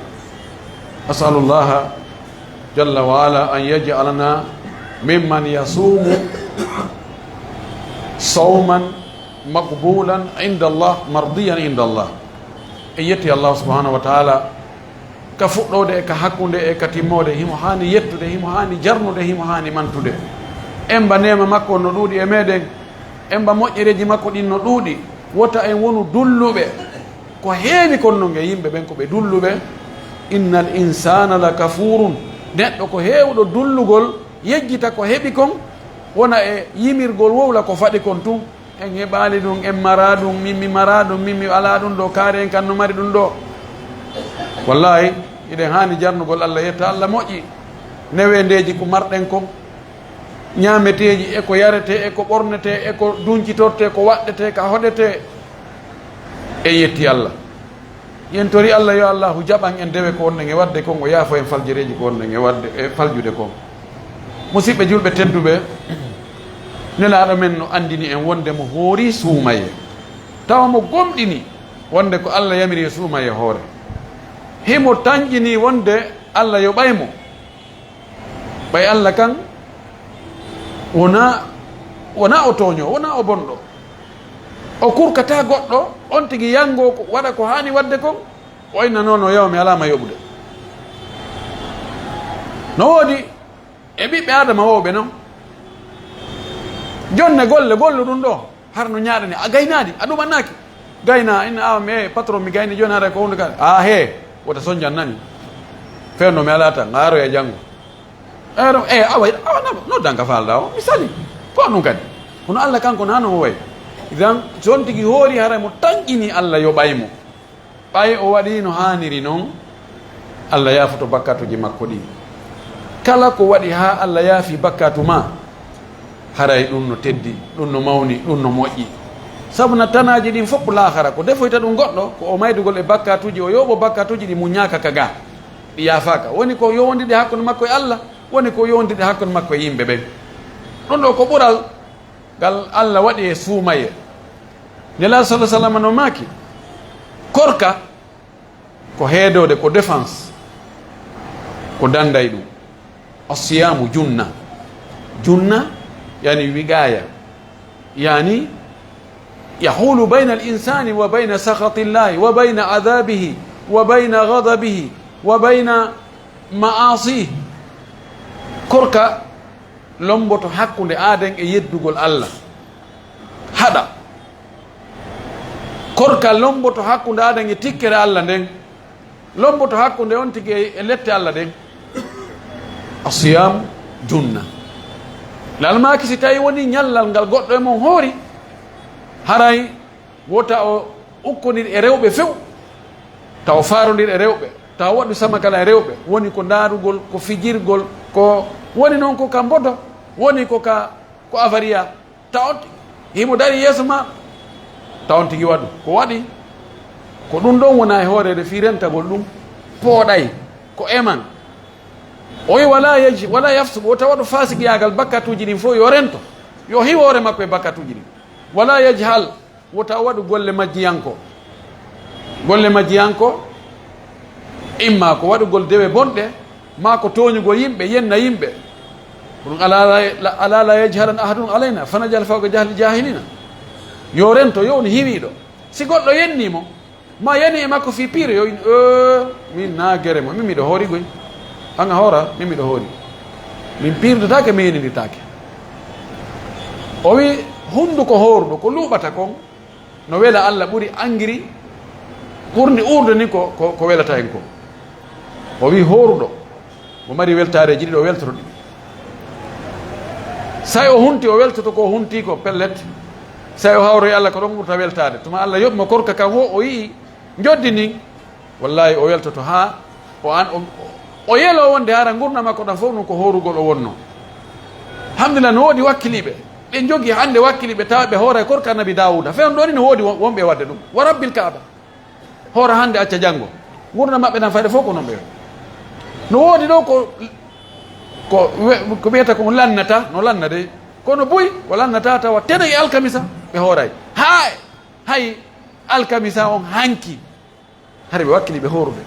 أسأل الله جل وعلا أن يجعلنا ممن يصوم صوما مقبولا عند الله، مرضيا عند الله. En yetti Allah subhanahu wa ta'ala ka fuɗɗoode e ka hakkunde e ka timmoode, himo haani yettude, himo haani jarnude, himo haani mantude. Emba neema makko no ɗuuɗi e meɗen, emba moƴƴereeji makko ɗin no ɗuuɗi, wota en wonu dulluɓe. Ko heewi kon non e yimɓe ɓen ko ɓe dulluɓe. Innal insana la kafurun, neɗɗo ko heewɗo dullugol, yejjita ko heɓi kon, wona e yimirgol wowla ko faɗi kon tun. En heɓaali ɗum, en maraa ɗum, min mi maraa ɗum, min mi alaa ɗum ɗo, kaari en kan no mari ɗum ɗo. Wallahi, hiɗen haani jarnugol Allah, yetta Allah moƴƴi neweendeeji ko marɗen kon. Ñaameteeji, e ko yaretee, e ko ɓornetee, e ko duncitortee, ko waɗɗetee, ka hoɗetee. En yetti Allah. Yen tori Allah, yo Allahu jaɓan en dewe ko wonɗen e waɗde kon, o yaafo en faljereeji ko wonɗen e waɗde, e faljude kon. Musiɓɓe julɓe tedduɓe, Nelaaɗo men no anndini en wonde mo hoori suumaye. Tawa mo gomɗini wonde ko Allah yamiri e suumaye hoore. Himo tanƴini wonde Allah yoɓay mo. Ɓay Allah kan wona, wona o tooño, wona o bonɗo. O kurkata goɗɗo, on tigi yango ko, waɗa ko haani waɗde kon, o inna, "Non, non, yawa, mi alaa ma yoɓude." No woodi e ɓiɓɓe Aadama wowɓe non. Jonne golle, gollu ɗum ɗo, har no ñaaɗani, a gaynaali, a ɗumannaaki. Gayna, inna, "Awa, mi, eh, patron, mi gayni jooni, haray ko hunde kala." "A, he, wota sonjan nani. Fewndo mi alaa tan, ngaaroya janngo." Ero, eh, awa, awa, no, noddan ka faalɗaa o, mi sali. Ko ɗum kadi. Kono Allah kanko na no o wayi. Idan, so on tigi hoori, haray mo tanƴini Allah yoɓay mo. Ɓay o waɗii no haaniri non, Allah yaafoto bakkatuuji makko ɗin. Kala ko waɗi haa Allah yaafi bakkatu ma, haray ɗum no teddi, ɗum no mawni, ɗum no moƴƴi. Sabu na tanaaji ɗin fof laahara ko defoyta ɗum goɗɗo, ko o maydugol e bakkatuuji, o yooɓo bakkatuuji ɗi muññaaka ka ga, ɗi yaafaaka. Woni ko yowondirde hakkunde makko e Allah, woni ko yowondirde hakkunde makko e yimɓe ɓen. Ɗum ɗo ko ɓural ngal Allah waɗi e suumaye. Nelaaɗo sallallahu alaihi wasallam no maaki, korka ko heedoode, ko défense, ko danday ɗum. Asiyamu junna. Junna, yani wiqaya. Yani, yahulu bayna al-insani wa bayna sakhati Allahi wa bayna adhabihi wa bayna ghadabihi wa bayna ma'asih. Korka lomboto hakkunde aaden e yeddugol Allah. Haɗa. Korka lomboto hakkunde aaden e tikkere Allah nden. Lomboto hakkunde on tigi e, e lette Allah ɗen. Asiyam junna. Lalmaaki si tawi woni ñallal ngal goɗɗo e mon hoori, haray wota o ukkondir e rewɓe few, taw o faarondir e rewɓe, taw o waɗu sama kala e rewɓe, woni ko ndaarugol, ko fijirgol, ko woni noon ko ka mbodo, woni ko ka, ko avariya. Taw on tigi himo dari yeeso ma, taw on tigi waɗu ko waɗi. Ko ɗum ɗon wona e hooreede fii rentagol ɗum, pooɗay ko eman. O wi, "Wala yaj-, wala yafsuq," wota waɗu faasigiyaagal, bakkatuuji ɗin fof yo rento, yo hiw hoore makko e bakkatuuji ɗin. "Wala yajhal," wota waɗu golle majjiyanko. Golle majjiyanko, imma ko waɗugol dewe bonɗe, maa ko tooñugol yimɓe, yenna yimɓe. Ko ɗum, "Ala la, ala la yajhalan ahadun alayna, fa najhal fawqa jahli jahilina." Yo rento, yo woni hiwiiɗo. Si goɗɗo yennii mo, ma yani e makko fii piire, yo in, "Ee, min na gere mo, min miɗo hoori goy. An a hoora, min miɗo hoori. Min piirdataake, min yeninditaake." O wi, "Hunnduko hooruɗo, ko luuɓata kon, no wela Allah ɓuri angiri ɓurndi uurde ni ko, ko, ko welata en ko." O wi, "Hooruɗo, mo mari weltaareeji ɗiɗi, o weltoto ɗi. Say o hunti, o weltoto ko o hunti ko, pellet. Say o hawroyi Allah, ko ɗon ɓurta weltaade." Tuma Allah yoɓi mo korka kan wo, o yi'i njoddi ndin, wallahi, o weltoto haa o an, o, o yelo wonde hara ngurndan makko ɗan fof ɗum ko hoorugol o wonno. Alhamdulillah, no woodi wakkiliiɓe. Ɓe jogii hannde wakkiliiɓe tawa ɓe hoora e korka Annabi Daawuda. Fewndo ni no woodi won-, wonɓe waɗde ɗum. Wa Rabbil Kaaba. Hoora hannde, acca janngo. Ngurndan maɓɓe ɗan fayde fof ko non ɓe. No woodi ɗo ko, ko we-, ko wiyata ko lannata, no lanna de. Kono buy, o lannata tawa tene e alkamisa, ɓe hooray. Hay, hay alkamisa on hanki. Hari ɓe wakkili ɓe hoorude.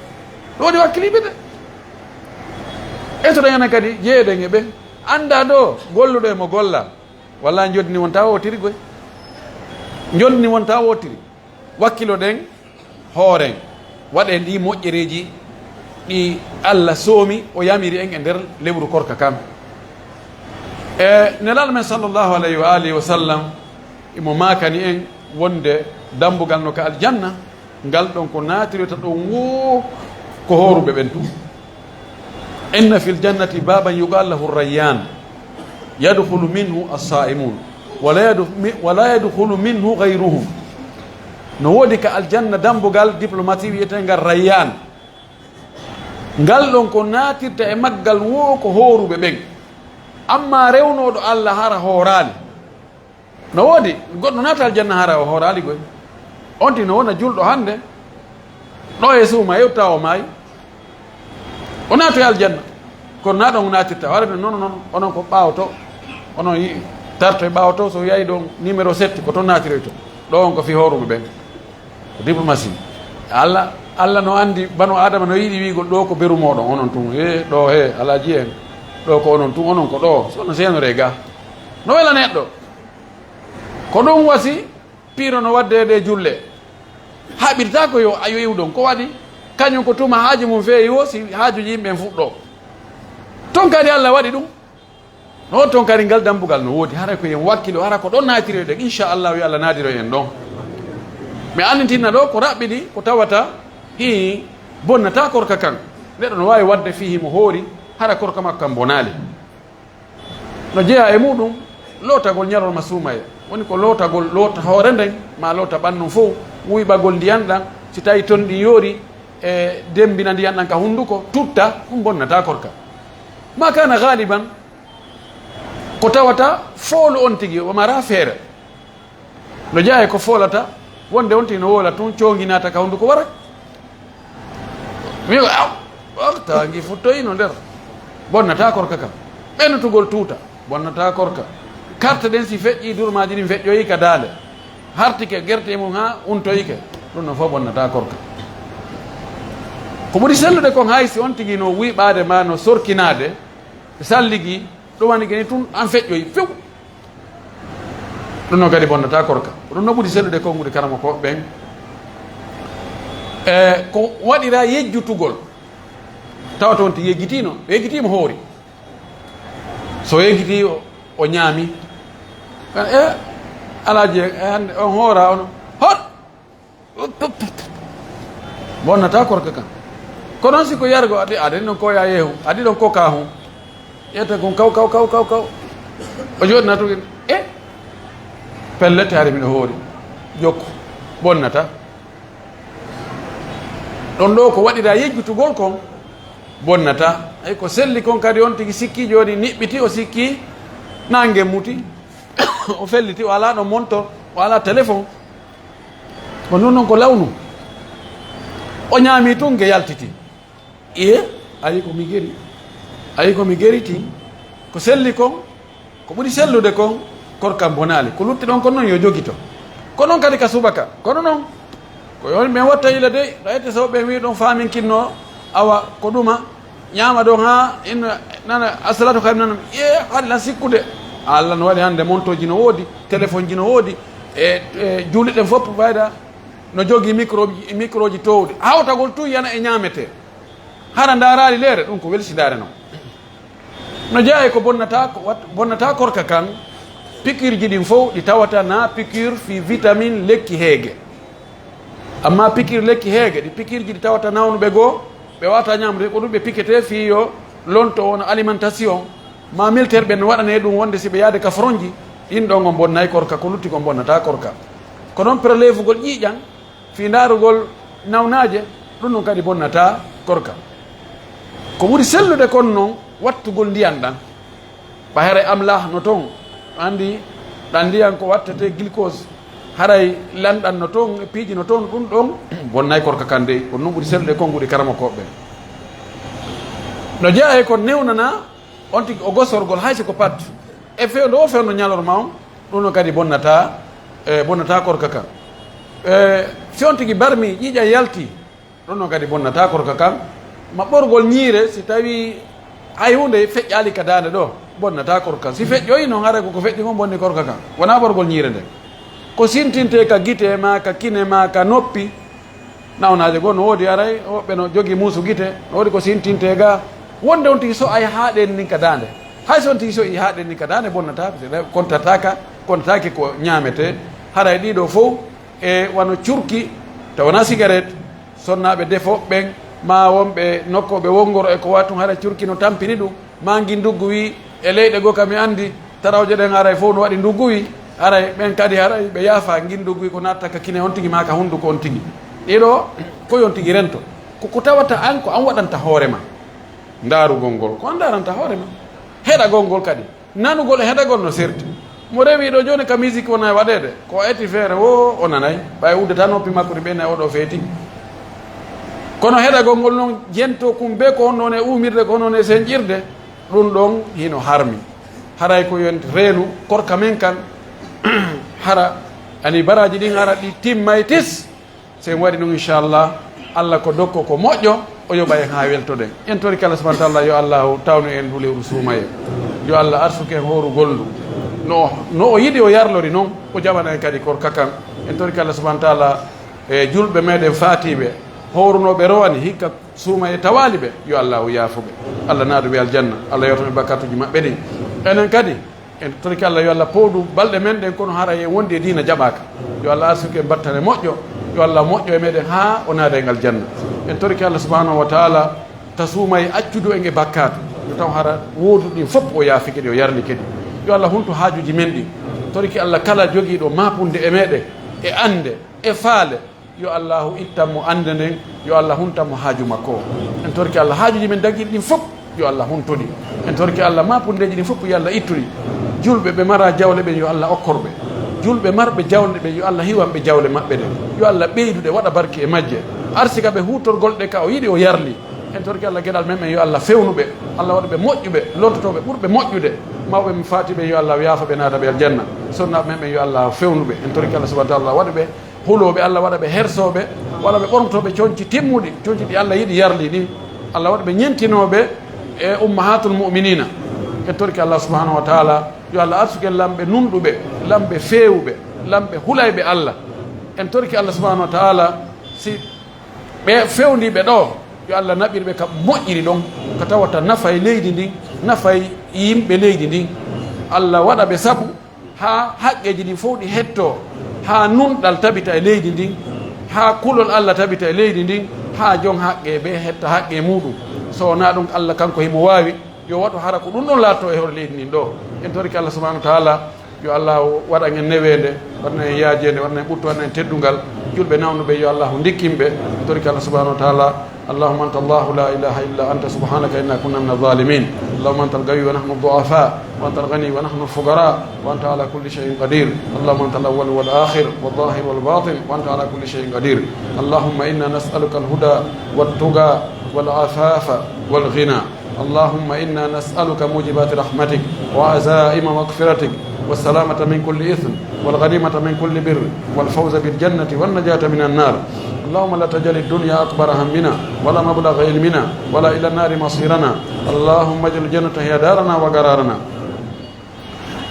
Ɗo woni wakkiliiɓe de. E to dañana kadi jeeɗen e ɓe. Annda ɗo golluɗo e mo golla. Walla njoddi ni wonta wootiri goy. Njoddi ni wonta wootiri. Wakkiloɗen hooren. Waɗen ɗi moƴƴereeji ɗi Allah soomi, o yamiri en e nder lewru korka kan. E Nelaaɗo men sallallahu alayhi wa alihi wa sallam, imo maakani en wonde dambugal no ka aljanna, ngal ɗon ko naatirta ɗon woo ko hooruɓe ɓen tun. Inna fil jannati baban yuqalu lahu Rayyan, yadkhulu minhu as-sa'imun, wa la yadkh-, mi-, wa la yadkhulu minhu ghayruhum. No woodi ka aljanna dambugal diplomatie wi'eteengal Rayyan. Ngal ɗon ko naatirta e maggal woo ko hooruɓe ɓen. Amma rewnooɗo Allah hara hooraali. No woodi goɗɗo naata aljanna hara o hooraali goy. On tigi no wona julɗo hannde, ɗo e suuma yewta o maayi. O naatoy aljanna. Kono na ɗon naatirta. Wala ɓe noon, noon, onon ko ɓaawo to. Onon yi'i. Tarto e ɓaawo to, so yahi ɗon numéro sept, ko toon naatiroyto. Ɗo on ko fii hooruɓe ɓen. Ko diplomatie. Allah, Allah no anndi banu Aadama no yiɗi wi'ugol ɗo ko beru mooɗon, onon tun. He, ɗo he, alaaji en. Ɗo ko onon tun, onon ko ɗo. So no seenoree ga. No wela neɗɗo. Ko ɗum wasi, piiro no waɗde e ɗe julle. Haɓirta ko yo a yewu ɗon. Ko waɗi? Kañum ko tuma haaju mum feewi wo, si haajuuji yimɓe en fuɗɗo. Ton kadi Allah waɗi ɗum. No ton kadi ngal dambugal no woodi. Hara ko en wakkilo, hara ko ɗon naatiri ɗen. Inchallahu, yo Allah naadiro en ɗon. Mi annitinna ɗo ko raɓɓiɗi, ko tawata hi bonnata korka kan. Neɗɗo no waawi waɗde fii himo hoori, hara korka makko kan bonaali. No jeyaa e muɗum lootagol ñalorma suumaye. Woni ko lootagol, loota hoore nden, ma loota ɓannun fow, wuyɓagol ndiyan ɗan, si tawi ton ɗin yoori, e demmbina ndiyan ɗan ka hunduko, tutta, ɗum bonnata korka. Ma kana galiban, ko tawata foolu on tigi, o mara feere. No jeyaa e ko foolata, wonde on tigi no woola tun, coongi naata ka hunduko wara. Mi wi'a, aw, o tawa ngi futtoyino nder. Bonnata korka kan. Ɓennutugol tuuta, bonnata korka. Karte ɗen si feƴƴi, durmaaji ɗin feƴƴoyi ka daale. Hartike gerte mum haa untoyike, ɗum no fof bonnata korka. Ko ɓuri sellude kon, hay si on tigi no wuyɓaade ma no sorkinaade, salligi, ɗum woni geni tun an feƴƴoyi few. Ɗum noon kadi bonnata korka. Ko ɗum no ɓuri sellude konguɗi karamokooɓe ɓen. E ko waɗira yejjutugol. Tawa toon ti yejjitiino, yejjitiima hoori. So yejjitii o, o ñaami. Kan, e, alaaji, e, hannde on hoora on. Hot! Bonnata korka kan. Kono si ko yargo adi, adi ɗon ko ya yehu, adi ɗon ko kahu. Ƴetta kon kaw, kaw, kaw, kaw, kaw. O jooɗina tun, e? Pellet, hari miɗo hoori. Jokku. Bonnata. Ɗon ɗo ko waɗira yejjutugol kon. Bonnata. Ay ko selli kon kadi on tigi sikki jooni niɓɓiti, o sikki nange muti. O felliti, o alaa ɗo montor, o alaa téléphone. Ko ɗum noon ko lawnu. O ñaami tun, nge yaltiti. Iye, ayi ko mi geri. Ayi ko mi geriti. Ko selli kon, ko ɓuri sellude kon, korkam bonaali. Ko lutti ɗon kon noon yo jogito. Ko noon kadi ka subaka. Kono noon, ko yo men watta yila dey, ɗo ette so ɓen wi ɗon faaminkinno, awa, ko ɗuma, ñaama ɗon haa inno nana, "Assalatu khayrun," nana, "Ye, haɗi lan sikkude." Allah no waɗi hannde montooji no woodi, téléphone ji no woodi, e, e juuliɗen fof fayda no jogii micro, micro ji toowɗi. Hawtagol tun yana e ñaametee. Hara ndaaraali leere, ɗum ko welsindaare non. No jeyaa e ko bonnata, ko wat-, bonnata korka kan, piqûre ji ɗin fof ɗi tawata na piqûre fii vitamine lekki heege. Amma piqûre lekki heege, ɗi piqûre ji ɗi tawata nawnuɓe goo, ɓe wata ñamde, ko ɗum ɓe piquete fii yo lonto wona alimentation. Ma militaire ɓen no waɗane ɗum wonde si ɓe yaade ka fronji, ɗin ɗon on bonnay korka, ko lutti kon bonnata korka. Ko noon prélèvegol ƴiiƴan, fii ndaarugol nawnaaje, ɗum ɗum kadi bonnata korka. Ko ɓuri sellude kon noon, wattugol ndiyan ɗan. Ɓay haray amlah no toon, anndi ɗan ndiyan ko wattete glucose, haray lanɗan no toon, e piiji no toon, ɗum ɗon bonnay korka kan dey. Ko ɗum ɓuri sellude kon, nguɗi karamokooɓe ɓen. No jeyaa e ko newnana on tigi o gosorgol, hay si ko pat. E fewndo o fewndo ñalorma on, ɗum ɗon kadi bonnata, e, bonnata korka kan. E, si on tigi barmi, ƴiiƴan yalti, ɗon noon kadi bonnata korka kan. Ma ɓorgol ñiire, si tawi hay huunde feƴƴaali ka daande ɗo, bonnata korka kan. Si feƴƴoyi noon, haray ko ko feƴƴi kon bonni korka kan. Wonaa ɓorgol ñiire nden. Ko sintinte ka gite ma, ka kine ma, ka noppi. Nawnaaje goo no woodi, haray woɓɓe no jogii muusu gite, no woodi ko sintinte ga. Wonde on tigi so ay haa ɗen nin ka daande. Hay so on tigi so i haa ɗen nin ka daande, bonnata, kontataaka, kontataake ko ñaametee. Haray ɗiɗo fow, e wano curki, tawa na sigaret, sonnaaɓe defooɓe ɓen, ma wonɓe nokkooɓe wongoro e ko wayi tun, hara curki no tampini ɗum, ma ngin nduggu wi, e leyɗe goo ka mi anndi, tarawje ɗen haray fow no waɗi nduggu wi, haray ɓen kadi haray ɓe yaafa ngin nduggu wi ko natta ka kine on tigi ma ka hunnduko on tigi. Ɗiɗo, ko yon tigi rento. Ko ko tawata an, ko an waɗanta hoore ma. Ndaarugol ngol, ko an ndaaranta hoore ma. Heɗagol ngol kadi. Nanugol e heɗagol no serti. Mo rewi ɗo jooni ka musique wona e waɗeede, ko o eti feere woo o nanay. Ɓay uddata noppi makko ɗi ɓenna e oɗo feeti. Kono heɗagol ngol noon jento kum be ko honno woni e uumirde, ko honno woni e senƴirde, ɗum ɗon hino harmi. Haray ko yon reenu korka men kan, hara ani baraaji ɗin hara ɗi timmay tis. Si en waɗi ɗum, inchallah, Allah ko dokko ko moƴƴo, o yoɓa en haa weltoɗen. En torike Allah subhanahu wa taala, yo Allah tawnu en ndu lewru suumaye. Yo Allah arsuke en hoorugol ndu. No, no o yiɗi o yarlori noon, o jaɓana en kadi korka kan. En torike Allah subhanahu wa taala, e julɓe meɗen faatiiɓe, hoorunooɓe rowani, hikka suumaye tawaali ɓe, yo Allah yaafo ɓe. Allah naadu ɓe aljanna, Allah yewta ɓe bakkatuuji maɓɓe ɗin. Enen kadi, en torike Allah yo Allah pooɗu balɗe men ɗen, kono hara en wondi e diina jaɓaaka. Yo Allah arsuke en battane moƴƴo, yo Allah moƴƴo e meɗen haa o naada en aljanna. En torike Allah subhanahu wa taala ta suumaye accudu en e bakkaatu. Yo taw hara wooduɗi ɗin fof o yaafike ɗi, o yarlike ɗi. Yo Allah huntu haajuuji men ɗin. Torike Allah kala jogiiɗo maapunde e meɗen, e annde, e faale, yo Allahu ittan mo annde nden, yo Allah huntan mo haaju makko o. En torike Allah haajuuji men dagiiɗi ɗin fof, yo Allah huntu ɗi. En torike Allah maapundeeji ɗin fof, yo Allah ittu ɗi. Julɓe ɓe mara jawle ɓen, yo Allah okkor ɓe. Julɓe marɓe jawle ɓen, yo Allah hiwan ɓe jawle maɓɓe ɗen. Yo Allah ɓeydu ɗe, waɗa barke e majje. Arsika ɓe huutorgol ɗe ka o yiɗi o yarli. En torike Allah geɗal men ɓen, yo Allah fewnu ɓe. Allah waɗu ɓe moƴƴuɓe, lontotooɓe ɓurɓe moƴƴude. Mawɓe men faati ɓe, yo Allah yaafo ɓe, naada ɓe aljanna. Sonnaaɓe men ɓen, yo Allah fewnu ɓe. En torike Allah subhanahu wa taala waɗu ɓe hulooɓe, Allah waɗa ɓe hersooɓe, waɗa ɓe ɓornotooɓe conci timmuɗi, conci ɗi Allah yiɗi yarli ɗin. Allah waɗa ɓe ñentinooɓe e ummahatul mu'minina. En torike Allah subhanahu wa taala, yo Allah arsuke lamɓe nunɗuɓe, lamɓe feewuɓe, lamɓe hulayɓe Allah. En torike Allah subhanahu wa taala, si ɓe fewndiiɓe ɗo, yo Allah naɓir ɓe ka moƴƴiri ɗon, ka tawata nafay leydi ndin, nafay yimɓe leydi ndin. Allah waɗa ɓe sabu haa haqqeeji ɗin fof ɗi hettoo, haa nunɗal tabita e leydi ndin, haa kulol Allah tabita e leydi ndin, haa jon haqqe ɓe hetta haqqe muɗum. So wonaa ɗum, Allah kanko himo waawi, yo waɗu hara ko ɗum ɗon laatoo e hoore leydi ndin ɗo. En torike Allah subhanahu wa taala, yo Allah waɗan en neweende, waɗan en yaajeende, waɗan en ɓuttu, waɗan en teddungal. Julɓe nawnuɓe, yo Allah ndikkin ɓe. En torike Allah subhanahu wa taala, اللهم أنت الله لا إله إلا أنت سبحانك إنا كنا من الظالمين. اللهم أنت القوي ونحن الضعفاء، وأنت الغني ونحن الفقراء، وأنت على كل شيء قدير. اللهم أنت الأول والآخر والظاهر والباطن، وأنت على كل شيء قدير. اللهم إنا نسألك الهدى والتقى والعفاف والغنى. اللهم إنا نسألك موجبات رحمتك وعزائم مغفرتك والسلامة من كل إثم والغنيمة من كل بر والفوز بالجنة والنجاة من النار. اللهم لا تجعل الدنيا أكبر همنا ولا مبلغ علمنا ولا إلى النار مصيرنا. اللهم اجعل الجنة هي دارنا وقرارنا.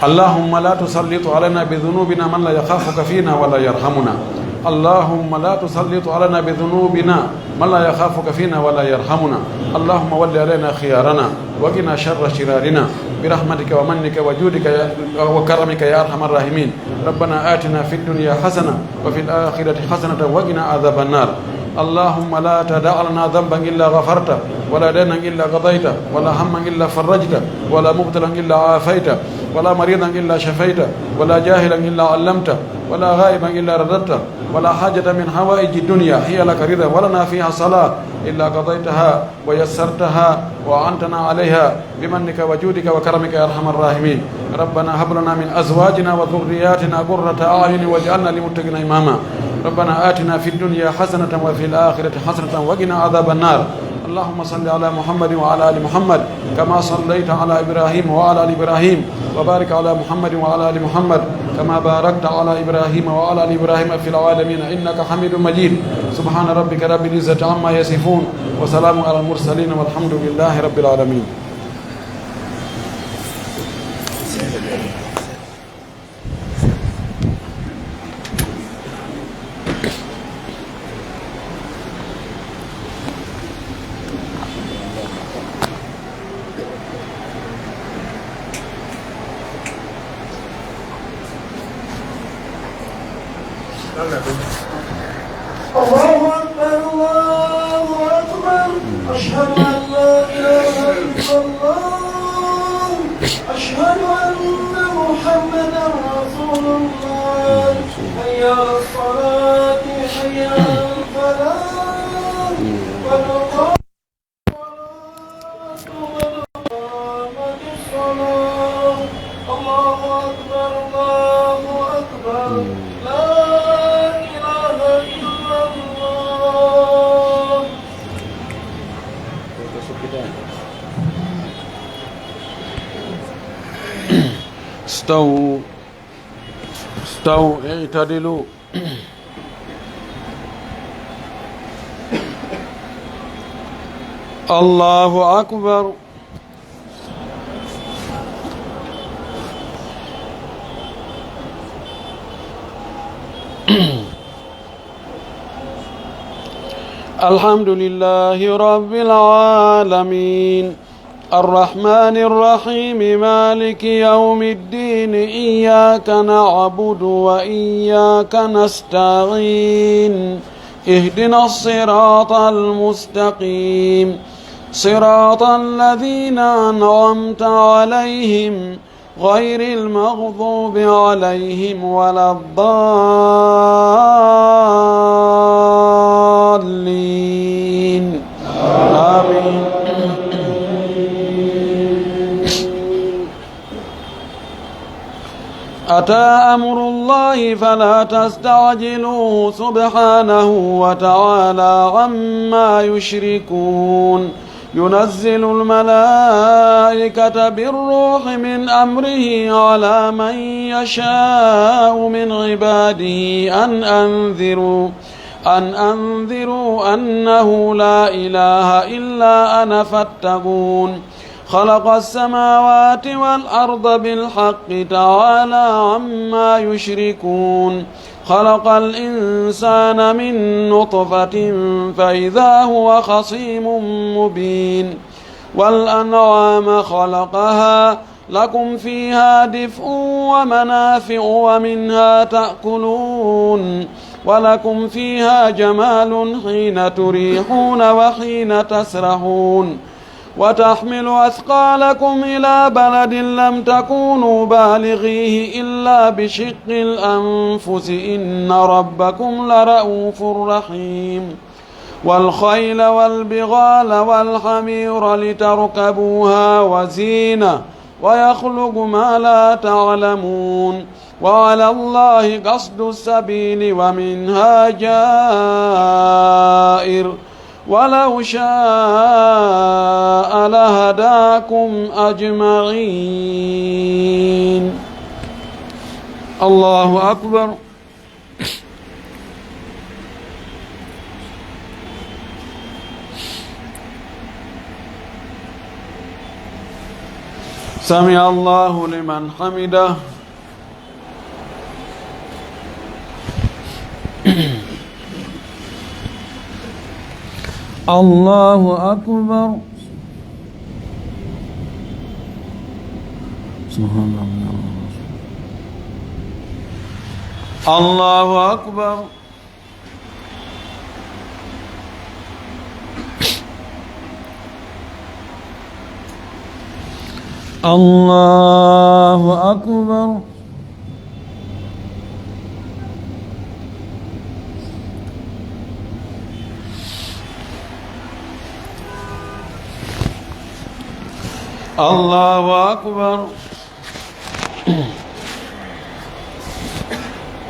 اللهم لا تسلط علينا بذنوبنا من لا يخافك فينا ولا يرحمنا. اللهم لا تسلط علينا بذنوبنا من لا يخافك فينا ولا يرحمنا. اللهم ول علينا خيارنا وقنا شر شرارنا برحمتك ومنك وجودك يا، وكرمك يا أرحم الراحمين. ربنا آتنا في الدنيا حسنة وفي الآخرة حسنة وقنا عذاب النار. اللهم لا تدع لنا ذنبا إلا غفرته، ولا دينا إلا قضيته، ولا هما إلا فرجته، ولا مبتلا إلا عافيته، ولا مريضا إلا شفيته، ولا جاهلا إلا علمته، ولا غائبا إلا رددته، ولا حاجة من حوائج الدنيا هي لك رضا ولنا فيها صلاح إلا قضيتها ويسرتها وأعنتنا عليها بمنك وجودك وكرمك يا أرحم الراحمين. ربنا هب لنا من أزواجنا وذرياتنا قرة أعين واجعلنا للمتقين إماما. ربنا آتنا في الدنيا حسنة وفي الآخرة حسنة وقنا عذاب النار. اللهم صل على محمد وعلى آل محمد كما صليت على إبراهيم وعلى آل إبراهيم وبارك على محمد وعلى آل محمد كما باركت على إبراهيم وعلى آل إبراهيم في العالمين إنك حميد مجيد. سبحان ربك رب العزة عما يصفون وسلام على المرسلين والحمد لله رب العالمين. الله أكبر، الله أكبر. أشهد أن لا إله إلا الله. أشهد أن محمدا رسول الله. حي على الصلاة، حي على الفلاح. قد قامت الصلاة، قد قامت الصلاة. استووا، استووا، اعتدلوا. الله أكبر. الحمد لله رب العالمين. الرحمن الرحيم. مالك يوم الدين. إياك نعبد وإياك نستعين. اهدنا الصراط المستقيم. صراط الذين أنعمت عليهم غير المغضوب عليهم ولا الضالين. آمين. أتى أمر الله فلا تستعجلوه سبحانه وتعالى عما يشركون. ينزل الملائكة بالروح من أمره على من يشاء من عباده أن أنذروا، أن أنذروا أنه لا إله إلا أنا فاتقون. خلق السماوات والأرض بالحق تعالى عما يشركون. خلق الإنسان من نطفة فإذا هو خصيم مبين. والأنعام خلقها لكم فيها دفء ومنافع ومنها تأكلون ولكم فيها جمال حين تريحون وحين تسرحون وتحمل أثقالكم إلى بلد لم تكونوا بالغيه إلا بشق الأنفس إن ربكم لرءوف رحيم. والخيل والبغال والحمير لتركبوها وزينة ويخلق ما لا تعلمون. وعلى الله قصد السبيل ومنها جائر ولو شاء لهداكم أجمعين. الله أكبر. سمع الله لمن حمده. الله أكبر. سبحان الله. الله أكبر. الله أكبر. الله أكبر.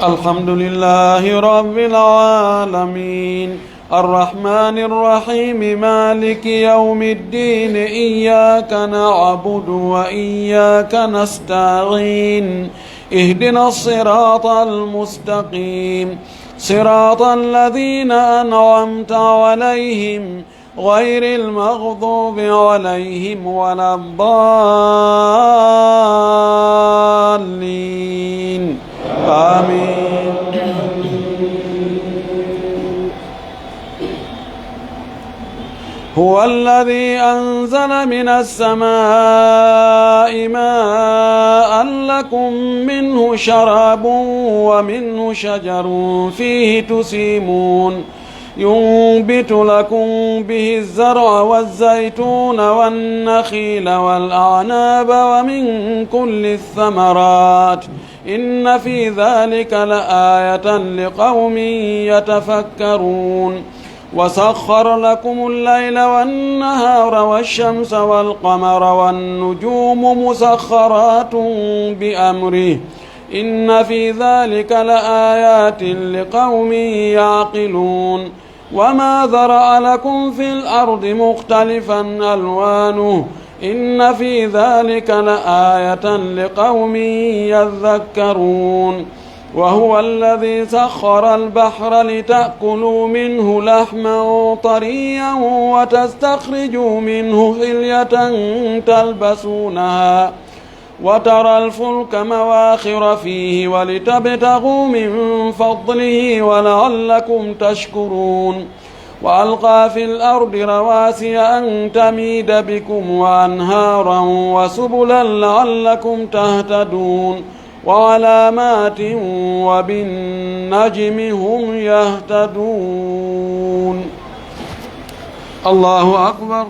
الحمد لله رب العالمين. الرحمن الرحيم. مالك يوم الدين. إياك نعبد وإياك نستعين. اهدنا الصراط المستقيم. صراط الذين أنعمت عليهم غير المغضوب عليهم ولا الضالين. آمين. هو الذي أنزل من السماء ماء لكم منه شراب ومنه شجر فيه تسيمون. ينبت لكم به الزرع والزيتون والنخيل والأعناب ومن كل الثمرات إن في ذلك لآية لقوم يتفكرون. وسخر لكم الليل والنهار والشمس والقمر والنجوم مسخرات بأمره إن في ذلك لآيات لقوم يعقلون. وما ذرأ لكم في الأرض مختلفا ألوانه إن في ذلك لآية لقوم يذكرون. وهو الذي سخر البحر لتأكلوا منه لحما طريا وتستخرجوا منه حلية تلبسونها وترى الفلك مواخر فيه ولتبتغوا من فضله ولعلكم تشكرون. وألقى في الأرض رواسي أن تميد بكم وأنهارا وسبلا لعلكم تهتدون. وعلامات وبالنجم هم يهتدون. الله أكبر.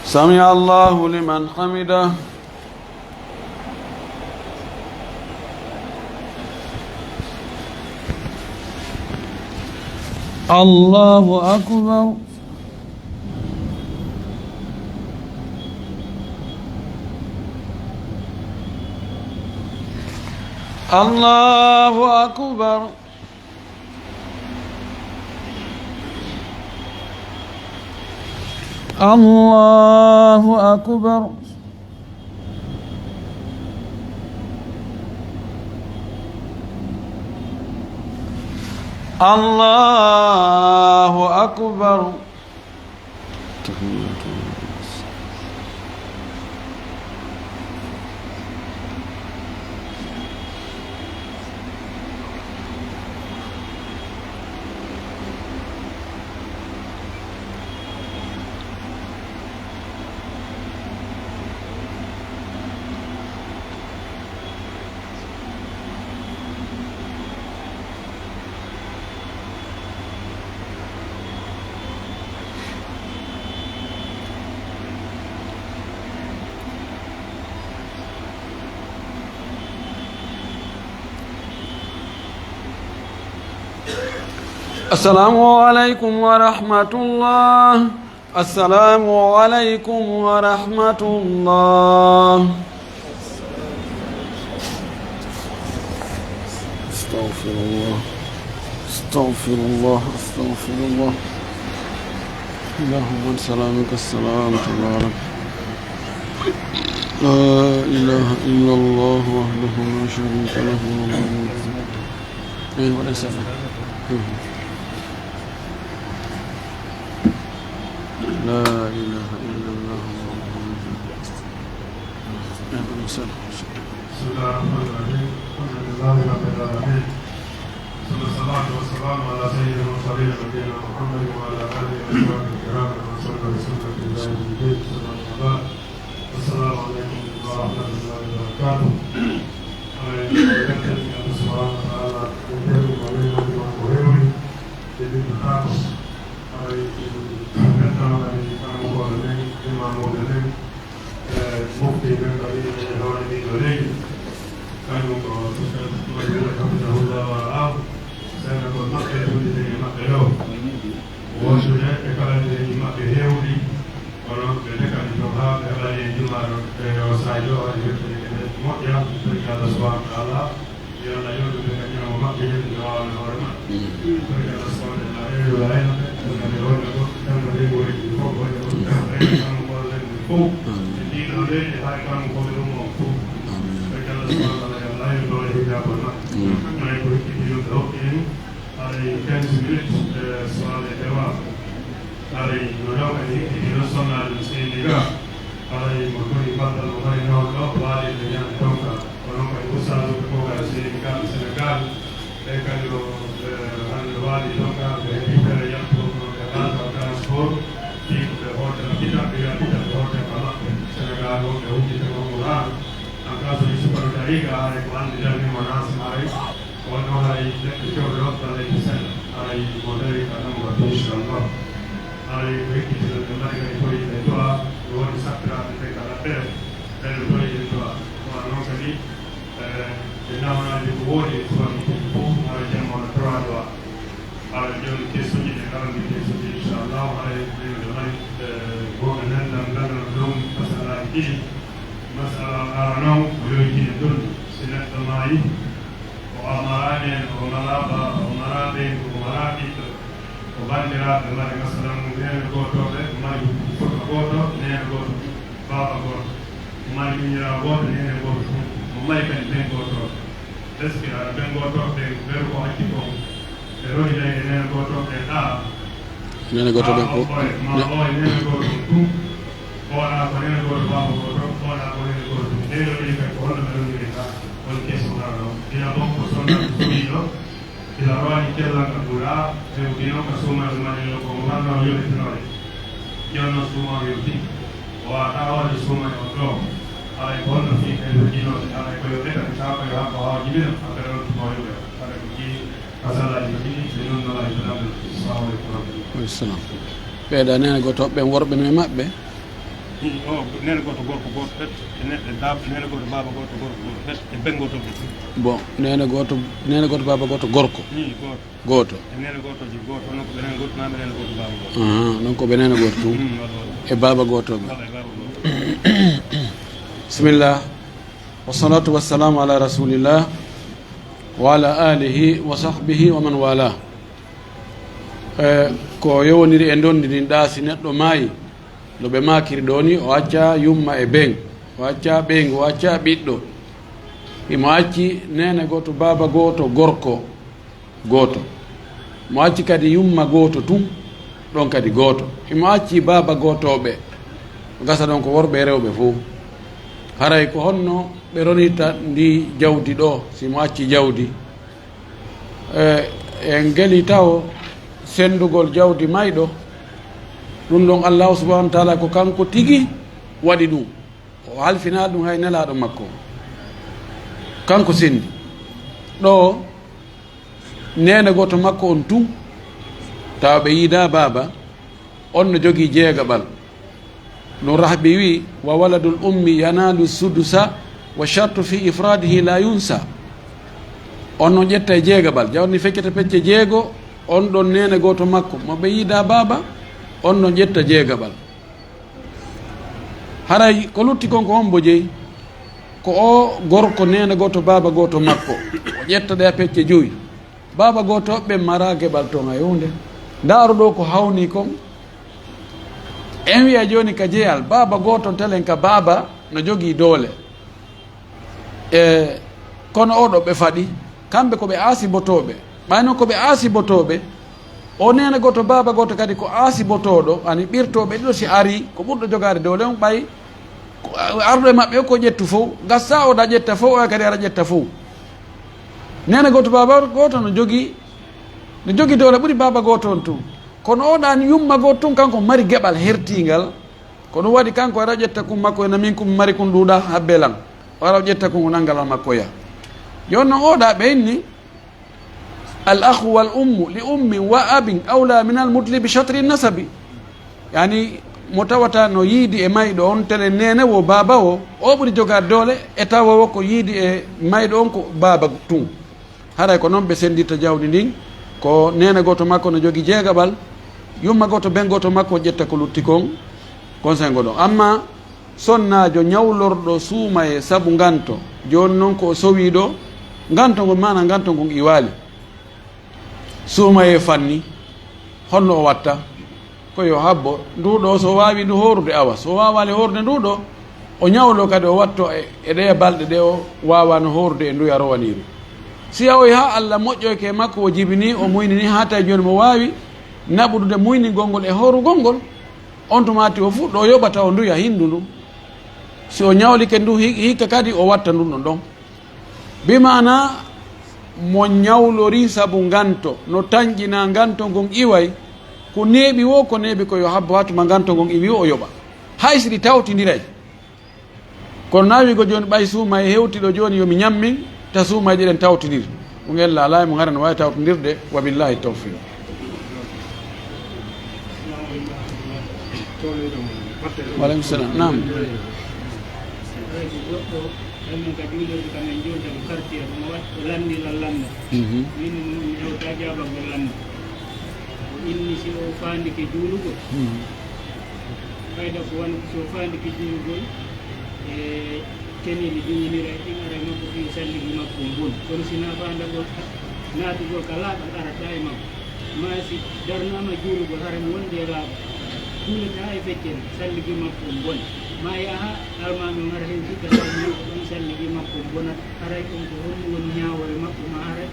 سمع الله لمن حمده. الله أكبر. الله أكبر. الله أكبر. الله أكبر. السلام عليكم ورحمة الله. السلام عليكم ورحمة الله. أستغفر الله. أستغفر الله. أستغفر الله. اللهم أنت سلامك السلام تبارك. لا إله إلا الله وحده لا شريك له. أين ولا سفر. لا إله إلا الله. بسم الله الرحمن الرحيم. الحمد لله رب العالمين. ثم الصلاة والسلام على سيد المرسلين نبينا محمد وعلى آله وأصحابه الكرام ومن سلك بسنته إلى يوم الدين. ثم أما بعد. السلام عليكم ورحمة الله وبركاته. Amin. Allah subhanahu wa ta'ala, en tewi mo neemoji makko hewri, ɗe ɓiɗɗotaako. Haray en weltano kadi kanko men, imaamuuɓe men, e mufti men kadi e hoore ɗiɗo leydi. Kañum ko Ustaz Madi Wuro hafidahullah wa ra'ahu. Sena ko maɓɓe tuuti e maɓɓe ɗo. Wondude e kala ɗiɗi maɓɓe heewɗi, kono ɓe ndekani ɗum haa ɓe heɓani en jumaaɗo, e o sadio waɗi wettude kene moƴƴa, ɓe Allah subhanahu wa ta'ala. Yo Allah yewtu ɓe ka ñaamo maɓɓe, yewtude waawano hoore maɓɓe. Ɓe Allah subhanahu wa ta'ala, e yo ayno ɓe, ɓe kadi wonde ko, kanko de ko woni fof, wonde ko, kanko de kanko ko wonde fof. Ɓe ndiɗo de, e hay kanko ko ɓe ɗum on fof. Ɓe Allah subhanahu wa ta'ala, yo Allah yewtu ɓe hijaabol maɓɓe. May ko hikki ɗum ɓe hokki en, haray quinze minutes, e, suwal e jawaab. Haray no ɗo kadi hikki ɗum sonnaade no seydi ga. Haray mo toni baddal mo hari noon ɗo, waali ɓe ñande tonka. Kono kadi ustaaduɓe ko kadi seydi ga Sénégal. Ɓe kadi o, e, hannde waali tonka, ɓe heɓi fere yaltude ɗo ɓe haalta transport. Fii ko ɓe hoota pita, ɓe wiya pita ɓe hoota ka maɓɓe. Sénégal o ɓe hujjita ko Qur'an. An ka so Yusufa no tawi ga haray ko anndi darni mo naas haray. Kono haray neɗɗo kewɗo ɗo, Alla e sella. Haray mo dawi ka ɗon waɗi, inchallah. Haray ko ekkitinal ɓe mari kadi ko yimɓe du'a, ɓe woni sakkiraaɓe ɓe kala ɓe, ɓen ɗo yimɓe du'a. Ko noon kadi, eh, ɓe nawnaaji ko woodi e du'a mi tigi fof, haray jamma no trois du'a. Haray jooni kesuuji ɗe ngaran mi kesuuji, inchallah, haray ɓen ɓe mari, eh, wonɓe nanndal ngal ɗon ɗum masalaaji ɗiɗi. Masala ara noon, ko yoyti O maraa neene, o maraa baaba, o maraa ɓeyngu, o maraa ɓiɗɗo. O banndiraaɓe mari masalan neene gootooɓe, o mari fuɗɗo gooto, neene gooto, baaba gooto. O mari miñiraawo gooto, neene gooto fof. O mari kadi ɓen gootooɓe. Est-ce que aɗa ɓen gootooɓe ɓen, ɓen ko acci kon? Ɓe roni leyɗe neene gootooɓe ɓen ɗaa. Neene gootooɓe ɓen ko. Ma o e neene gooto tun. Oɗa ko neene gooto baaba gooto, oɗa ko neene gooto tun. Ɗee ɗoo ɗiɗi kadi ko honno ɓe roniri ɗaa? On keso ngarɗo. Ila bon ko sonna ko sowiɗo. Ila rowani cellal ka ɓura. Ɓe udino ka suuma e umani yo ko mo wanno yoɓitinoore. Jooni noon suuma o yewti. O wata waɗde suuma e on ɗoo. Alay ko honno fii ɓen udinoɓe. Alay ko yo ɓe kadi taa ko yo hakko hawa jibina. Aɓe ɗon tuma yoɓe. Aɗa ko jii. Waaleykum salam. Ɓeeɗa neene gooto ɓen worɓe no e maɓɓe? I, o, neene gooto gorko gooto pet, e neɗɗo baaba, neene gooto baaba gooto gorko gooto pet, e ben gooto pet. Bon, neene gooto, neene gooto baaba gooto gorko. I, gooto. Gooto. E neene gooto ji gooto, non ko ɓe neene gooto, naa ɓe neene gooto baaba gooto. Aha, non ko ɓe neene gooto tun. Mm, wala, wala. E baaba gooto ɓe. Wala, e baaba gooto. Bismillah. Wassalatu wassalamu ala rasulillah. Wa ala alihi wa sahbihi wa man wala. E, ko yowondiri e ndondi ndin ɗaa, si neɗɗo maayi, no ɓe maakiri ɗoo ni, o acca yumma e ben, o acca ɓeyngu, o acca ɓiɗɗo. Himo acci neene gooto, baaba gooto, gorko gooto. Mo acci kadi yumma gooto tun, ɗon kadi gooto. Himo acci baaba gootooɓe, gasa ɗon ko worɓe e rewɓe fof. Haray ko honno ɓe ronirta ndi jawdi ɗoo, si mo acci jawdi? E, en ngeli tawo senndugol jawdi mayɗo, ɗum ɗon Allahu subhanahu wa taala ko kanko tigi waɗi ɗum. O halfinaali ɗum hay nelaaɗo makko. Kanko senndi. Ɗo, neene gooto makko on tun, tawa ɓe yiidaa baaba, on no jogii jeegaɓal. No Rahbi wi, "Wa waladul ummi yanalu sudusa, wa shartu fi ifradihi la yunsa." On no ƴetta e jeegaɓal, jawdi feccete pecce jeego, on ɗon neene gooto makko, mo ɓe yiidaa baaba, on no ƴetta jeegaɓal. Haray ko lutti kon ko hombo jeyi? Ko o gorko neene gooto, baaba gooto makko, o ƴetta ɗe pecce jowi. Baaba gooto ɓe maraa geɓal toon hay huunde. Ndaaru ɗoo ko hawni kon. En wi'a jooni ka jeyal, baaba gooto telen ka baaba no jogii doole. E, kono oɗo ɓe faɗi, kamɓe ko ɓe aasibotooɓe. Ɓay noon ko ɓe aasibotooɓe, o neene gooto, baaba gooto kadi ko aasibotooɗo, ani ɓirtooɓe ɗiɗo si arii, ko ɓurɗo jogaade doole on ɓay, ko, arɗo e maɓɓe o ko ƴettu fow, gasa oɗa ƴetta fow, oya kadi ara ƴetta fow. Neene gooto, baaba gooto no jogii, no jogii doole ɓuri baaba gooto on tun. Kono oɗa ni yumma gooto tun kanko mari geɓal hertiingal. Ko ɗum waɗi kanko ara ƴetta kun makko ena min kun mari kun ɗuuɗa habbe lan. O ara o ƴetta kun o nanngal makko ya. Jooni noon oɗa ɓe inni, al akhu wal ummu li ummin wa abin awla min al mutli bi shatri nasabi. Yani mo tawata no yiidi e mayɗo on tele neene wo baaba o, o ɓuri jogaade doole e tawa wo ko yiidi e mayɗo on ko baaba tun. Haray ko noon ɓe senndirta jawdi ndin, ko neene gooto makko no jogii jeegaɓal, yumma gooto, ben gooto makko ƴetta ko lutti kon, kon senngo ɗon. Amma sonnaajo ñawlorɗo suumaye sabu nganto, jooni noon ko o sowii ɗo, nganto ngon, maana nganto ngon iwaali. Suumaye fanni, honno o watta? Ko yo habbo nduɗo, so waawi ndu hoorude, awa. So waawaali hoorude nduɗo, o ñawlo kadi, o watto e, e ɗee balɗe ɗe o waawaano hoorude e nduya rowaniiru. Si yahoyi haa Allah moƴƴoyke e makko, o jibini, o muynini, haa tawi jooni mo waawi naɓudude muyningol ngol e hoorugol ngol, on tuma ati o fuɗɗo, o yoɓa tawa nduya hindu ndu. Si o ñawlike ndu hi-, hikka kadi o watta ndun ɗon ɗon. Bi maana mo ñawlori sabu nganto, no tanƴina nganto ngon iway, ko neeɓi wo, ko neeɓi ko yo habbo haa tuma nganto ngon iwi wo o yoɓa. Hay si ɗi tawtindiray. Kono na wiigo jooni ɓay suuma e hewtiɗo jooni yo mi ñammin, ta suuma e ɗen tawtindir. Ɗum en laalay mo ngara no waawi tawtindirde, wa billahi tawfiq. Wa aleykum salam. Naam. Tawi ko goɗɗo, tawi min ka juulirde kam en jonta ko quartier, ɗum o waɗi ko lanndi lan lanndo. Mhm. Min mi hewta jaabagol lanndo. O inni si o faandike juulugol. Mhm. Fayda ko wano so o faandike juulugol, e Seniiɓe duñondiray ɗin ara e makko fii salligi makko on bon. Kono si nafaandagol naatugol ka laaɓal arata e makko, maa si darnaama juulugol hara mo wondi e laaɓal, juulataa e feccere, salligi makko on bona. Maa yaha almaami on hara hen sikka salligi makko ɗon, salligi makko on bonat. Haray ɗum ko honɗum woni ñaawoore makko, maa haray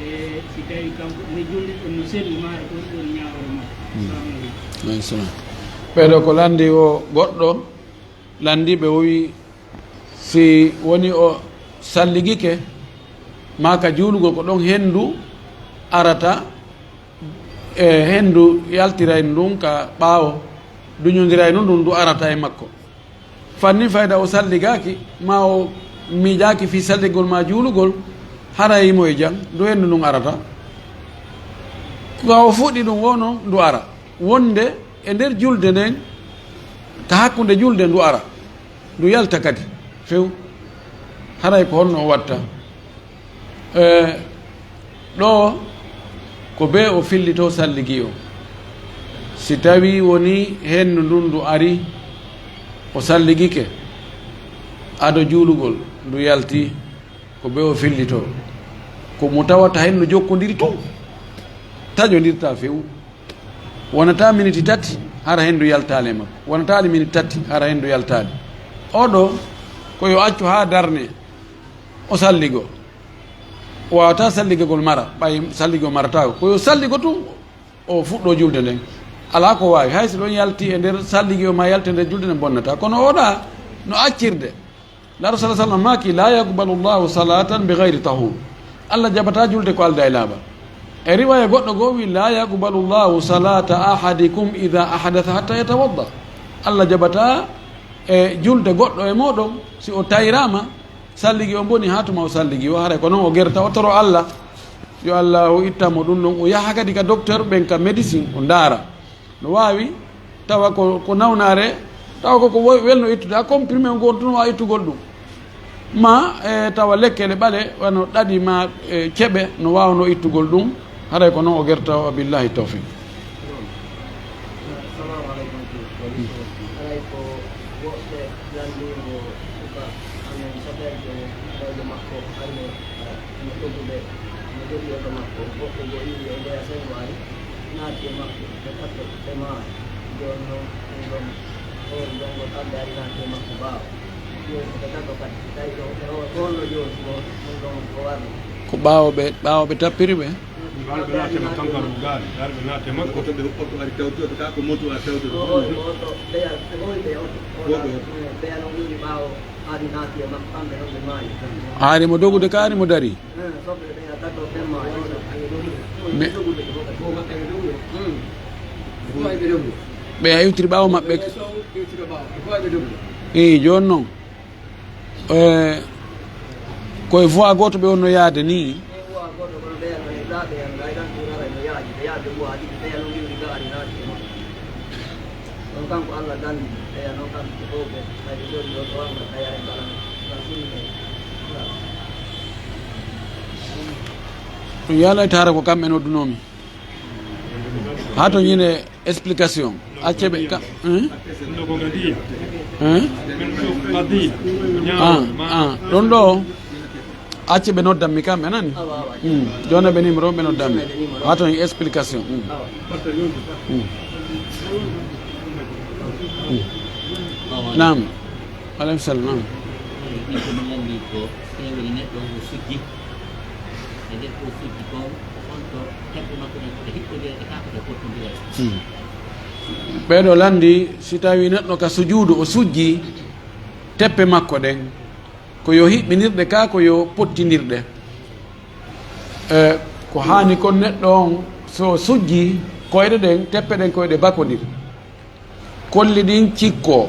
e si tawi kanko ne julɗo ɗum no selli, maa haray ko honɗum woni ñaawoore makko? Salamu aleykum. Aleykum salam. Ɓeɗo ko lanndi o goɗɗo lanndi ɓe o wi si woni o salligike maa ka juulugol ko ɗon henndu arata e henndu yaltiray ndun ka ɓaawo duñondiray no ndun ndu arata e makko. Fanni fayda o salligaaki maa o miijaaki fii salligol maa juulugol, haray mo e jam ndu henndu ndun arata. Ko o fuɗɗi ɗun woo non ndu ara wonde e nder julde nden ka hakkunde julde ndu ara ndu yalta kadi few. Haray ko honno o watta? E ɗoo ko bee o fillitoo salligi o. Si tawii wonii henndu ndun ndu ari o salligike ado juulugol ndu yalti, ko bee o fillitoo. Ko mo tawata henndu jokkondiri tun taƴondirtaa few. Wonataa miniti tati hara henndu yaltaali e makko, wonataali miniti tati hara henndu yaltaali. Oo ɗoo ko yo accu haa darne o salligo. O waawataa salligagol mara ɓay salligo marataako, ko yo salligo tun o fuɗɗoo julde nden. Alaa ko waawi hay si ɗon yalti e nder salligi o maa yalti e nder julde nden bonnataa, kono oo ɗaa no accirde. Laara sala sallam maaki la yaqbalu llahu salatan bi gayri tahur. Allah jaɓataa julde ko aldaa e laaɓal. E riwaaya goɗɗo goo wi la yaqbalu llahu salata ahadikum ida ahdasa hatta yatawadda. Allah jaɓataa e julde goɗɗo e mooɗon si o tayraama salligi o boni haa tuma o salligi o, haray ko non o gerta o toro Allah yo Allahu ittan mo ɗum ɗon, o yaha kadi ka docteur ɓen ka médecine o ndaara. No waawi tawa ko, ko nawnaare, tawa ko ko wo-, welno ittude, a comprimé on ko on tun waawi ittugol ɗum. Ma e tawa lekkele ɓale wano ɗaɗi ma e ceɓe no waawno ittugol ɗum, haray ko non o gerta o, billahi tawfiq. Assalamu aleykum. Haray ko woɓɓe lanndingo suka amen soɓeejo rewɓe makko, hannde no dogude, no dogi oto makko, woɓɓe goo iwi e ndeya senngo ari. Naati e makko, ɓe tato, ɓe maaya. Jooni noon, ɗum ɗoon, oon jonngo kamɓe ari naati e makko ɓaawo. Jooni ɓe tato kadi, si tawi ɗo, ɓe o-, oon no jooni, ko ɗum ɗoon ko warno. Ko ɓaawo ɓe, ɓaawo ɓe tappiri ɓe? Ɓaawo ɓe naati e makko, kanko ari gaari, ɓe naati e makko. Oto ɓe, oto ari tawti, oto kaa ko moto ari tawti. O, o, oto, ɓeya, ɓe oyi ɓe oto. Oto, ɓeya no woni ɓaawo. Haari mo dogude ka, haari mo dari. Me-, ɓe a iwtiri ɓaawo maɓɓe. Eyi, jooni noon, eh, koye voie gooto ɓe wonno yaade nii. Ɗon kanko Allah danndi, eya, non kanko ko ɗowɓe, hay ɓe jooɗi ɗo ko wanga, kaya en kala, kala sunni en. Ɗum yaalay taara ko kamɓe noddunoomi. Haa to ñine explication. Acce ɓe ka, hein? Hein? Ah, ah, ɗon ɗo. Acce ɓe noddan mi kamɓe nani. Hmm. Jona ɓe numéro ɓe noddan mi. Haa ton explication. Hmm. Hmm. Hmm. Naam. Aleykum salam. Naam. Hmm. Ɓeɗo landi si tawi neɗɗo ka sujuudu o sujji teppe makko ɗen. Ko yo hiɓɓinirɗe ka, ko yo pottinirɗe. E, ko haani kon neɗɗo on, so sujji koyɗe ɗen, teppe ɗen koyɗe bakondir. Kolli ɗin cikko.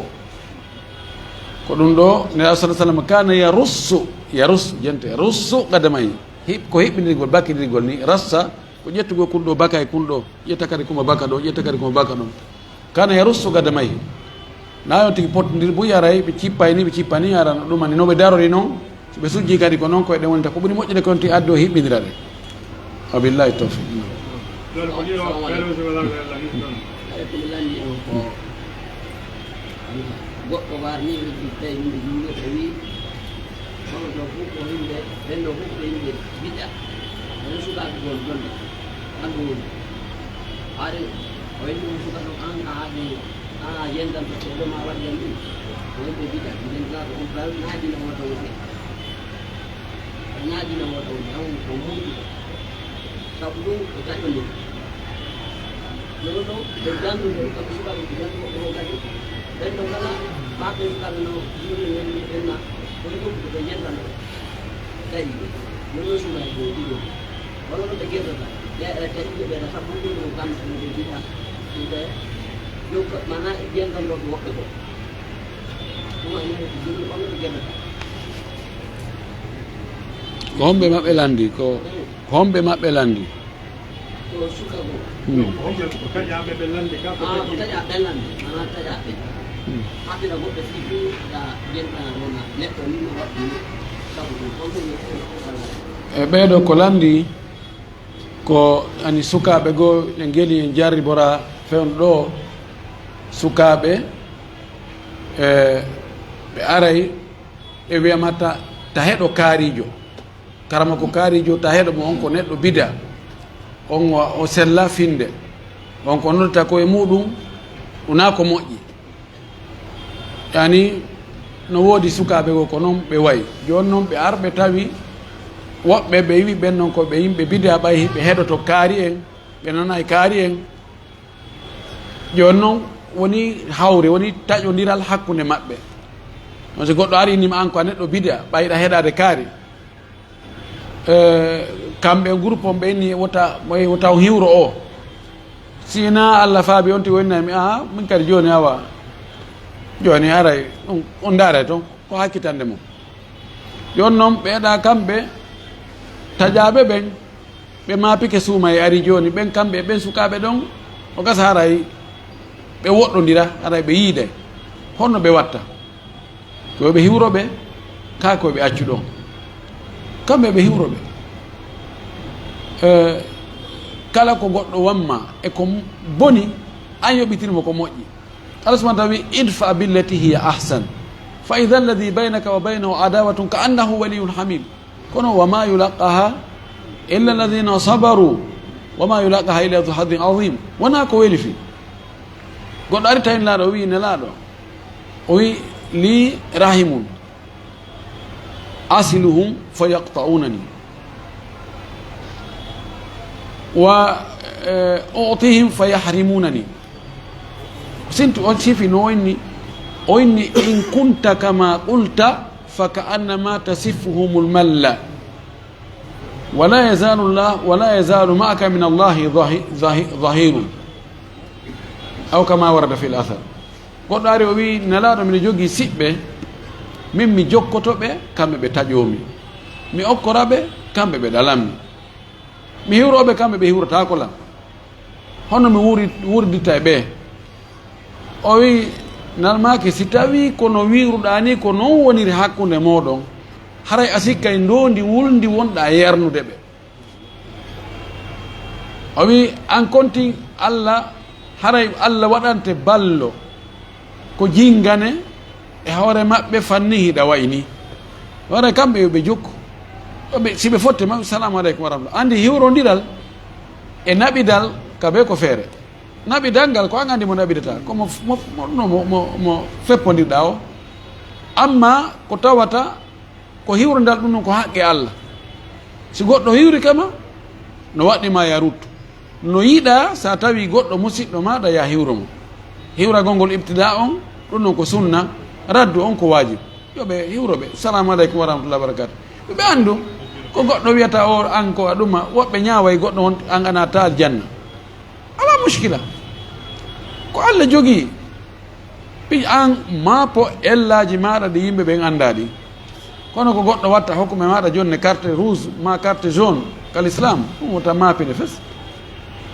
Ko ɗum ɗo, Nelaaɗo sallallahu alaihi wasallam kana yarussu, yarussu, jente, russu qadamay. Hiɓ-, ko hiɓɓinirgol, bakindirgol ni, rassa, ko ƴettugol kun ɗo, baka e kun ɗo, ƴetta kadi kuma baka ɗo, ƴetta kadi kuma baka ɗon. Kana yarussu qadamayhi. Na yon tigi pottondir buy aray, ɓe cippay ni, ɓe cippani, ara no ɗum ani, no ɓe darori non, so ɓe sujji kadi ko non koye ɗen wonta. Ko ɓuri moƴƴude kon ti addo hiɓɓindira ɗe. Wa billahi tawfiq. Goɗɗo warni, tawi yimɓe juulɓe, ɓe wi, Kono ɗo fof ko yimɓe, ɓen ɗo fof ko yimɓe bid'a. Ɓen sukaaɓe gol golle. Kamɓe woni. Haade o inni on suka ɗum an a haade a yentan to ɗo ma waɗi yan ɗum. Ko yimɓe bid'a. Minen gaa ko on tawi naajina woto woni. Naajina woto woni. An ko muɗum. Sabu ɗum ko taƴonde. Nono ɓe gandude kamɓe sukaɓe ɓe gandu woɓɓe ko kadi ɓen ɗo kala maɓɓe sukaɓe no yimɓe men ɓenna koye ɗum ɓe yentano tawi ɓe nono sukaɓe ko ɗiɗo wala no ɓe gerdata ɓe tawi ɓe ɓeɗa sabu ɗum ko kamɓe ɓe jiɗa ɓe jokka mana yentanɗo ko woɓɓe ko ɗum a yimɓe ko jiɗi wala ɓe gerdata. Ko homɓe maɓɓe landi ko homɓe maɓɓe landi. E ɓeeɗo ko lanndi ko ani sukaaɓe goo ɓe ngeli en jarribora fewndo ɗo sukaaɓe e ɓe aray ɓe wiyama ta ta heɗo kaarijo. Karama ko kaarijo ta heɗo mo on ko neɗɗo bida on o sella finde on ko noddata ko e muɗum wona ko moƴƴi. Yani no woodi sukaaɓe goo ko noon ɓe wayi jooni noon ɓe ar ɓe tawi woɓɓe ɓe iwi ɓen noon ko ɓe yimɓe bida ɓay ɓe heɗoto kaari en ɓe nana e kaari en. Jooni noon woni hawre woni taƴondiral hakkunde maɓɓe. On si goɗɗo ari innima an ko a neɗɗo bida ɓayɗa heɗade kaari. Kamɓe groupe on ɓe inni wota moye wota on hiwro o sina allah faabi on ti wonnay mi aha min kadi jooni awa jooni aray on daaray toon ko hakkitande mum. Jooni noon ɓeeɗa kamɓe taƴaaɓe ɓen ɓe maapike suuma e ari jooni ɓen kamɓe e ɓen sukaaɓe ɗon o gasa haray ɓe woɗɗondira haray ɓe yiiday honno ɓe watta. Ko yo ɓe hiwro ɓe kaa ko yo ɓe accu ɗon. Kamɓe ɓe hiwro ɓe. Kala ko goɗɗo wamma e ko boni an yoɓitirmo ko moƴƴi. Allah subhanahu wa taala wi idfa billati hiya ahsan fa idha alladhi baynaka wa baynahu adawatun ka annahu waliyun hamim. Kono wama yulaqaha illa alladhina sabaru wama yulaqaha illa dhu hadhin azim. Wona ko weli fi goɗɗo ari tawi nelaaɗo o wi nelaaɗo o wi li rahimun asiluhum fa yaqta'unani wa utihim fa yahrimunani. Sintu on sifi no inni o inni in kunta kama qulta fa ka annama tasifuhumul malla. Wala yazalu llah wala yazalu maaka min allahi zahirun. Aw kama warada fi l athar. Goɗɗo ari o wi nelaaɗo miɗo jogii siɓɓe min mi jokkoto ɓe kamɓe ɓe taƴoomi. Mi okkora ɓe kamɓe ɓe ɗalammi. Mi hiwrooɓe kamɓe ɓe hiwrotaako lan. Hono mi wuuri wuurditta e ɓee. O wi nalmaaki si tawii ko no wiiruɗaa nii ko noon woniri hakkunde mooɗon haray a sikkay ndoondi wulndi wonɗaa yernude ɓe. O wi an konti allah haray allah waɗante ballo ko jingane e hoore maɓɓe fanni hiɗa wayi ni. Hoore kamɓe yo ɓe jokku. Si ɓe fotte ma salamu aleykum wa rahmatullah anndi hiwrondiral e naɓidal ka be ko feere. Naɓidal ngal ko an anndi mo naɓidata ko mo mo mo mo mo feppondirɗa o. Amma ko tawata ko hiwrondal ɗum ɗum ko haqqe allah. Si goɗɗo hiwri kama no waɗɗi ma ya ruttu. No yiɗa sa tawi goɗɗo musiɗɗo maɗa ya hiwro mo. Hiwragol ngol ibtida on ɗum ɗon ko sunna. Raddu on ko wajib. Yo ɓe hiwro ɓe salamu aleykum wa rahmatullah barakatu. Yo ɓe anndu ko goɗɗo wiyata o an ko a ɗuma woɓɓe ñaaway goɗɗo on an ana ta aljanna. Ala muskila. Ko allah jogii. Pi an maapo ellaaji maaɗa ɗi yimɓe ɓen anndaa ɗi. Kono ko goɗɗo watta hokkume maaɗa jonne carte rouge ma carte jaune ka l'islam ɗum wota maapine fes.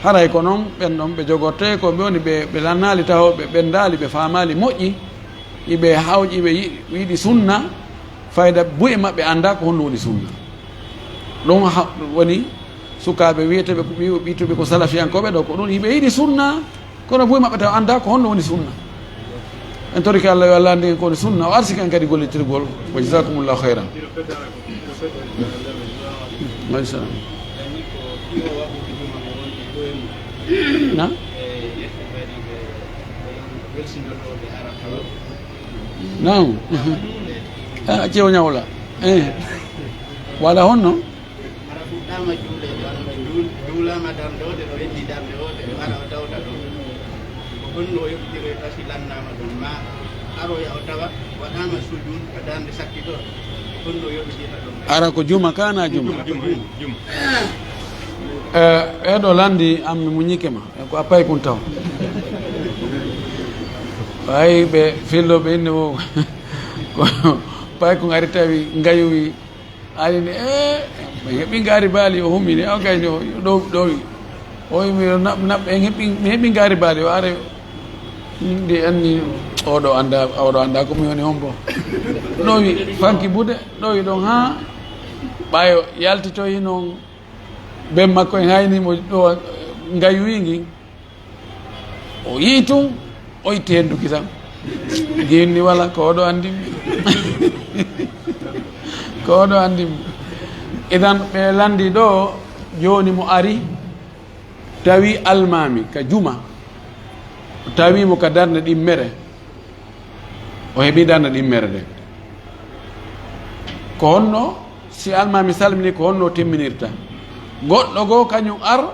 Haray ko noon ɓen ɗon ɓe jogorte ko ɓe woni ɓe ɓe lannaali taho ɓe ɓenndaali ɓe faamaali moƴƴi. Iɓe hawƴi ɓe yiɗi sunna. Fayda buye maɓɓe anndaa ko honno woni sunna. Ɗum woni sukaaɓe wiyeteɓe ɓiytuɓe ko salafiyankooɓe ɗo ko ɗum hiɓe yiɗi sunna. Kono buy maɓɓe taw annda ko honno woni sunna. En torike Allah yo Allah anndi en ko woni sunna, o arsike en kadi gollitirgol. Wa jazakumullahu khairan. Wa salam. Na? Naam. Ah, ceew ñawla. Eh. Wala honno? Hara fuɗɗaama juuleede, wano ɓe juul-, juulaama darnde woote, ɗo heddi darnde woote, ɓe wara o dawta ɗon. Ko honno o yoɓtirta si lannaama ɗon, ma aroya o tawa waɗaama sujuud ka darnde sakkitoo? Ko honno o yoɓtirta ɗon? Ara ko juma ka na juma? Juma, juma, juma. Eh, ɓee ɗo lanndi am mi muññike ma. E ko a paykun taw. Ɓay ɓe fillo ɓe inni wo, ko paykun ari tawi ngayowi. Ari ni, eh, mi heɓi ngaari baali, o humini, o gayni, o ɗowi, ɗowi. O wi mi naɓ-, naɓ-, en heɓi, mi heɓi ngaari baali, o are, ndi anni, oɗo annda, oɗo annda ko mi woni hombo. Ɗowi, fanki buuɗe, ɗowi ɗon haa ɓaayo yaltitoyi noon, ben makko en hayni mo ɗo ngayowi ngin. O yii tun, o itti hennduki tan. Nginni wala, ko oɗo anndimmi. Ko oɗo anndimmi. Idan, ɓe lanndi ɗo, jooni mo ari, tawi almaami ka juma, tawi mo ka darnde ɗimmere, o heɓi darnde ɗimmere nde. Ko honno, si almaami salmini, ko honno o timminirta? Goɗɗo goo kañum ar,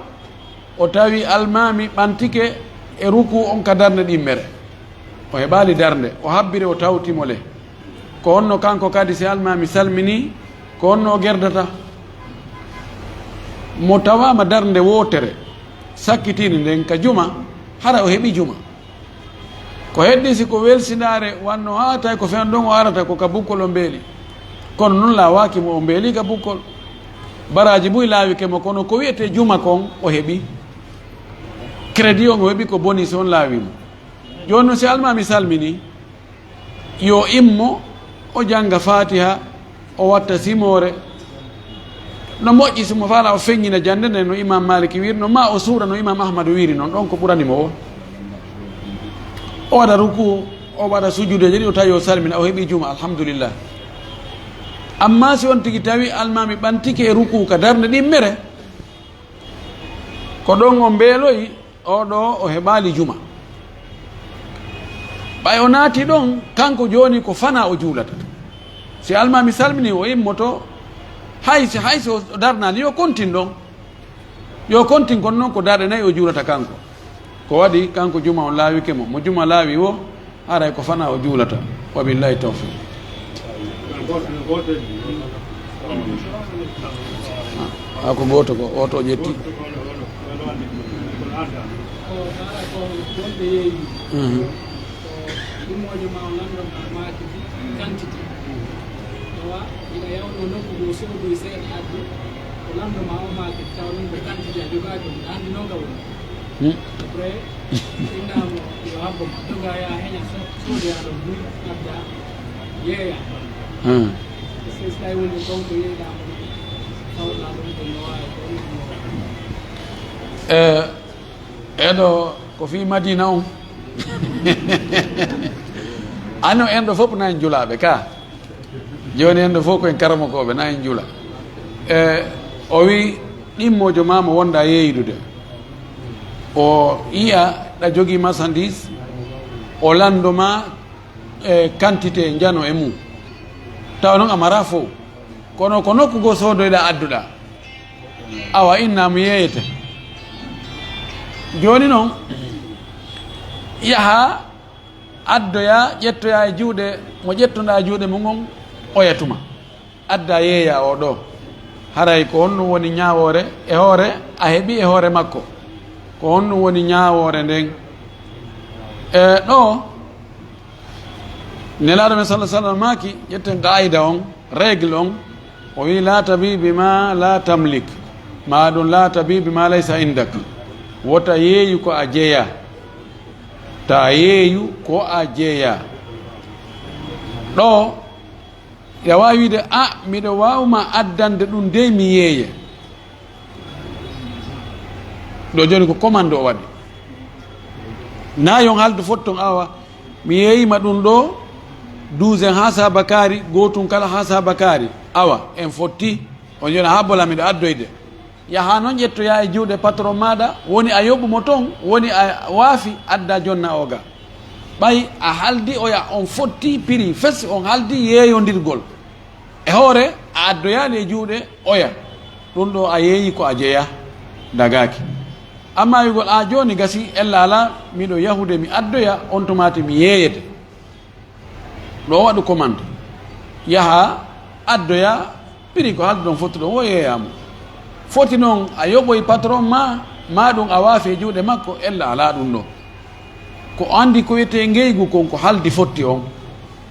o tawi almaami ɓantike e ruku on ka darnde ɗimmere. O heɓaali darnde, o habbiri, o tawti mo le. Ko honno kanko kadi, si almaami salmini, ko honno o gerdata? Mo tawaama darnde wootere, sakkitiinde nden ka juma, hara o heɓi juma. Ko heddi si ko welsindaare wanno haa tawi ko fen ɗon o arata ko ka bukkol o mbeeli. Kono non laawaaki mo o mbeeli ka bukkol. Baraaji buy laawike mo, kono ko wi'etee juma kon o heɓi. Crédit on o heɓi ko bonus on laawi mo. Jooni non si almaami salmini, yo immo o jannga Faatiha, o watta simoore. No moƴƴi si mo faala o feññina jannde nden no Imam Maliki wiiri non, ma o suura no Imam Ahmadu wiiri non, ɗon ko ɓurani mo o. O waɗa ruku, o waɗa sujuudeeje ɗiɗi, o tawi o salmina, o heɓi juma, alhamdulillah. Amma si on tigi tawi almaami ɓantike e ruku ka darnde ɗimmere, ko ɗon o mbeeloyi, oɗo o heɓaali juma. Ɓay o naati ɗon, kanko jooni ko fana o juulata. Si almaami salmini, o immoto, hay si, hay si o darnaali, yo kontin ɗon. Yo kontin, kono non ko darɗe nayi o juulata kanko. Ko waɗi kanko juma on laawike mo. Mo juma laawi wo, haray ko fana o juulata. Wa billahi tawfiq. Ha ko gooto ko, oto ƴetti. Mhm. Ɗummoojo ma o lanndo ma maaki quantité. Tawa ina yawno nokku goo soodoy seeɗa addi, o lanndo ma o maaki tawa ɗum ko quantité a jogaaki, on a anndi noon ka woni. Hmm. Après, innaama yo habbo ma, joga ya heña so-, soodoya ɗon buy, adda, yeeya. Hmm. Parce que so tawi woni ko kanko yeeyɗaa mo, tawɗaa ɗum ko no waawi ko ɗum no waawi. Eh, Eɗo ko fii Madina on. Ano en ɗo fof na en julaaɓe ka. Jooni en ɗo fof ko en karamokooɓe na en jula. E, o wi ɗimmoojo ma mo wonda yeeydude. O yiya ɗa jogii marchandise, o lanndo ma, e, quantité njano e mum. Tawa noon a mara fof. Kono ko nokku goo soodoyɗaa adduɗaa. Awa, inna mo yeeyete. Jooni noon, yaha, addoya, ƴettoya e juuɗe, mo ƴettuɗaa juuɗe mum on, oya tuma. Adda yeeya o ɗo. Haray ko honɗum woni ñaawoore? E hoore, a heɓi e hoore makko. Ko honɗum woni ñaawoore nden? E ɗo, Nelaaɗo men sallallahu alaihi wasallam maaki, ƴetten qaayida on, règle on, o wi, "La tabi bima la tamlik", ma ɗum, "La tabi bima laysa indak." Wota yeeyu ko a jeya. Ta yeeyu ko a jeya. Ɗo, ina waawi wiide, "A, miɗo waawma addande ɗum dey mi yeeye." Ɗo jooni ko commande o waɗi. Na yon haldu fotton awa. Mi yeeyima ɗum ɗoo, douze haa saabakaari, gootun kala haa saabakaari. Awa, en fotti. On njona haa bola miɗo addoyde. Yaha noon ƴettoya e juuɗe patron maaɗa, woni a yoɓu mo toon, woni a waafi adda jonna o ga. Ɓay a haldi oya on fotti piri fes, on haldi yeeyondirgol. E hoore, a addoyaali e juuɗe oya. Ɗum ɗoo a yeeyi ko a jeya, dagaaki. Amma wi'gol, "A jooni gasi, ella alaa, miɗo yahude mi addoya, on tumaati mi yeeyete." Ɗo waɗu commande. Yaha addoya piri ko halduɗon fottuɗon, wo yeeyaama. Foti noon a yoɓoy patron ma, ma ɗum a waafi e juuɗe makko, ella alaa ɗum ɗo. Ko anndi ko wiyetee ngeygu kon ko haldi fotti on.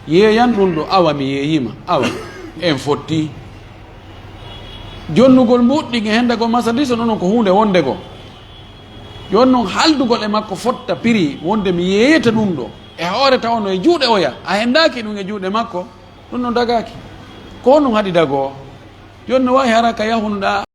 Yeeyan ɗum ɗo, awa mi yeeyima, awa en fotti. Jonnugol mbuuɗɗi e hendagol marchandise on, onon ko huunde wonde goo. Jooni noon haaldugol e makko fotta piri wonde mi yeeyete ɗum ɗo. E hoore tawa no e juuɗe oya, a hendaaki ɗum e juuɗe makko, ɗum no dagaaki. Ko honɗum haɗi dagoo? Jooni no waawi hara ka yahunɗaa.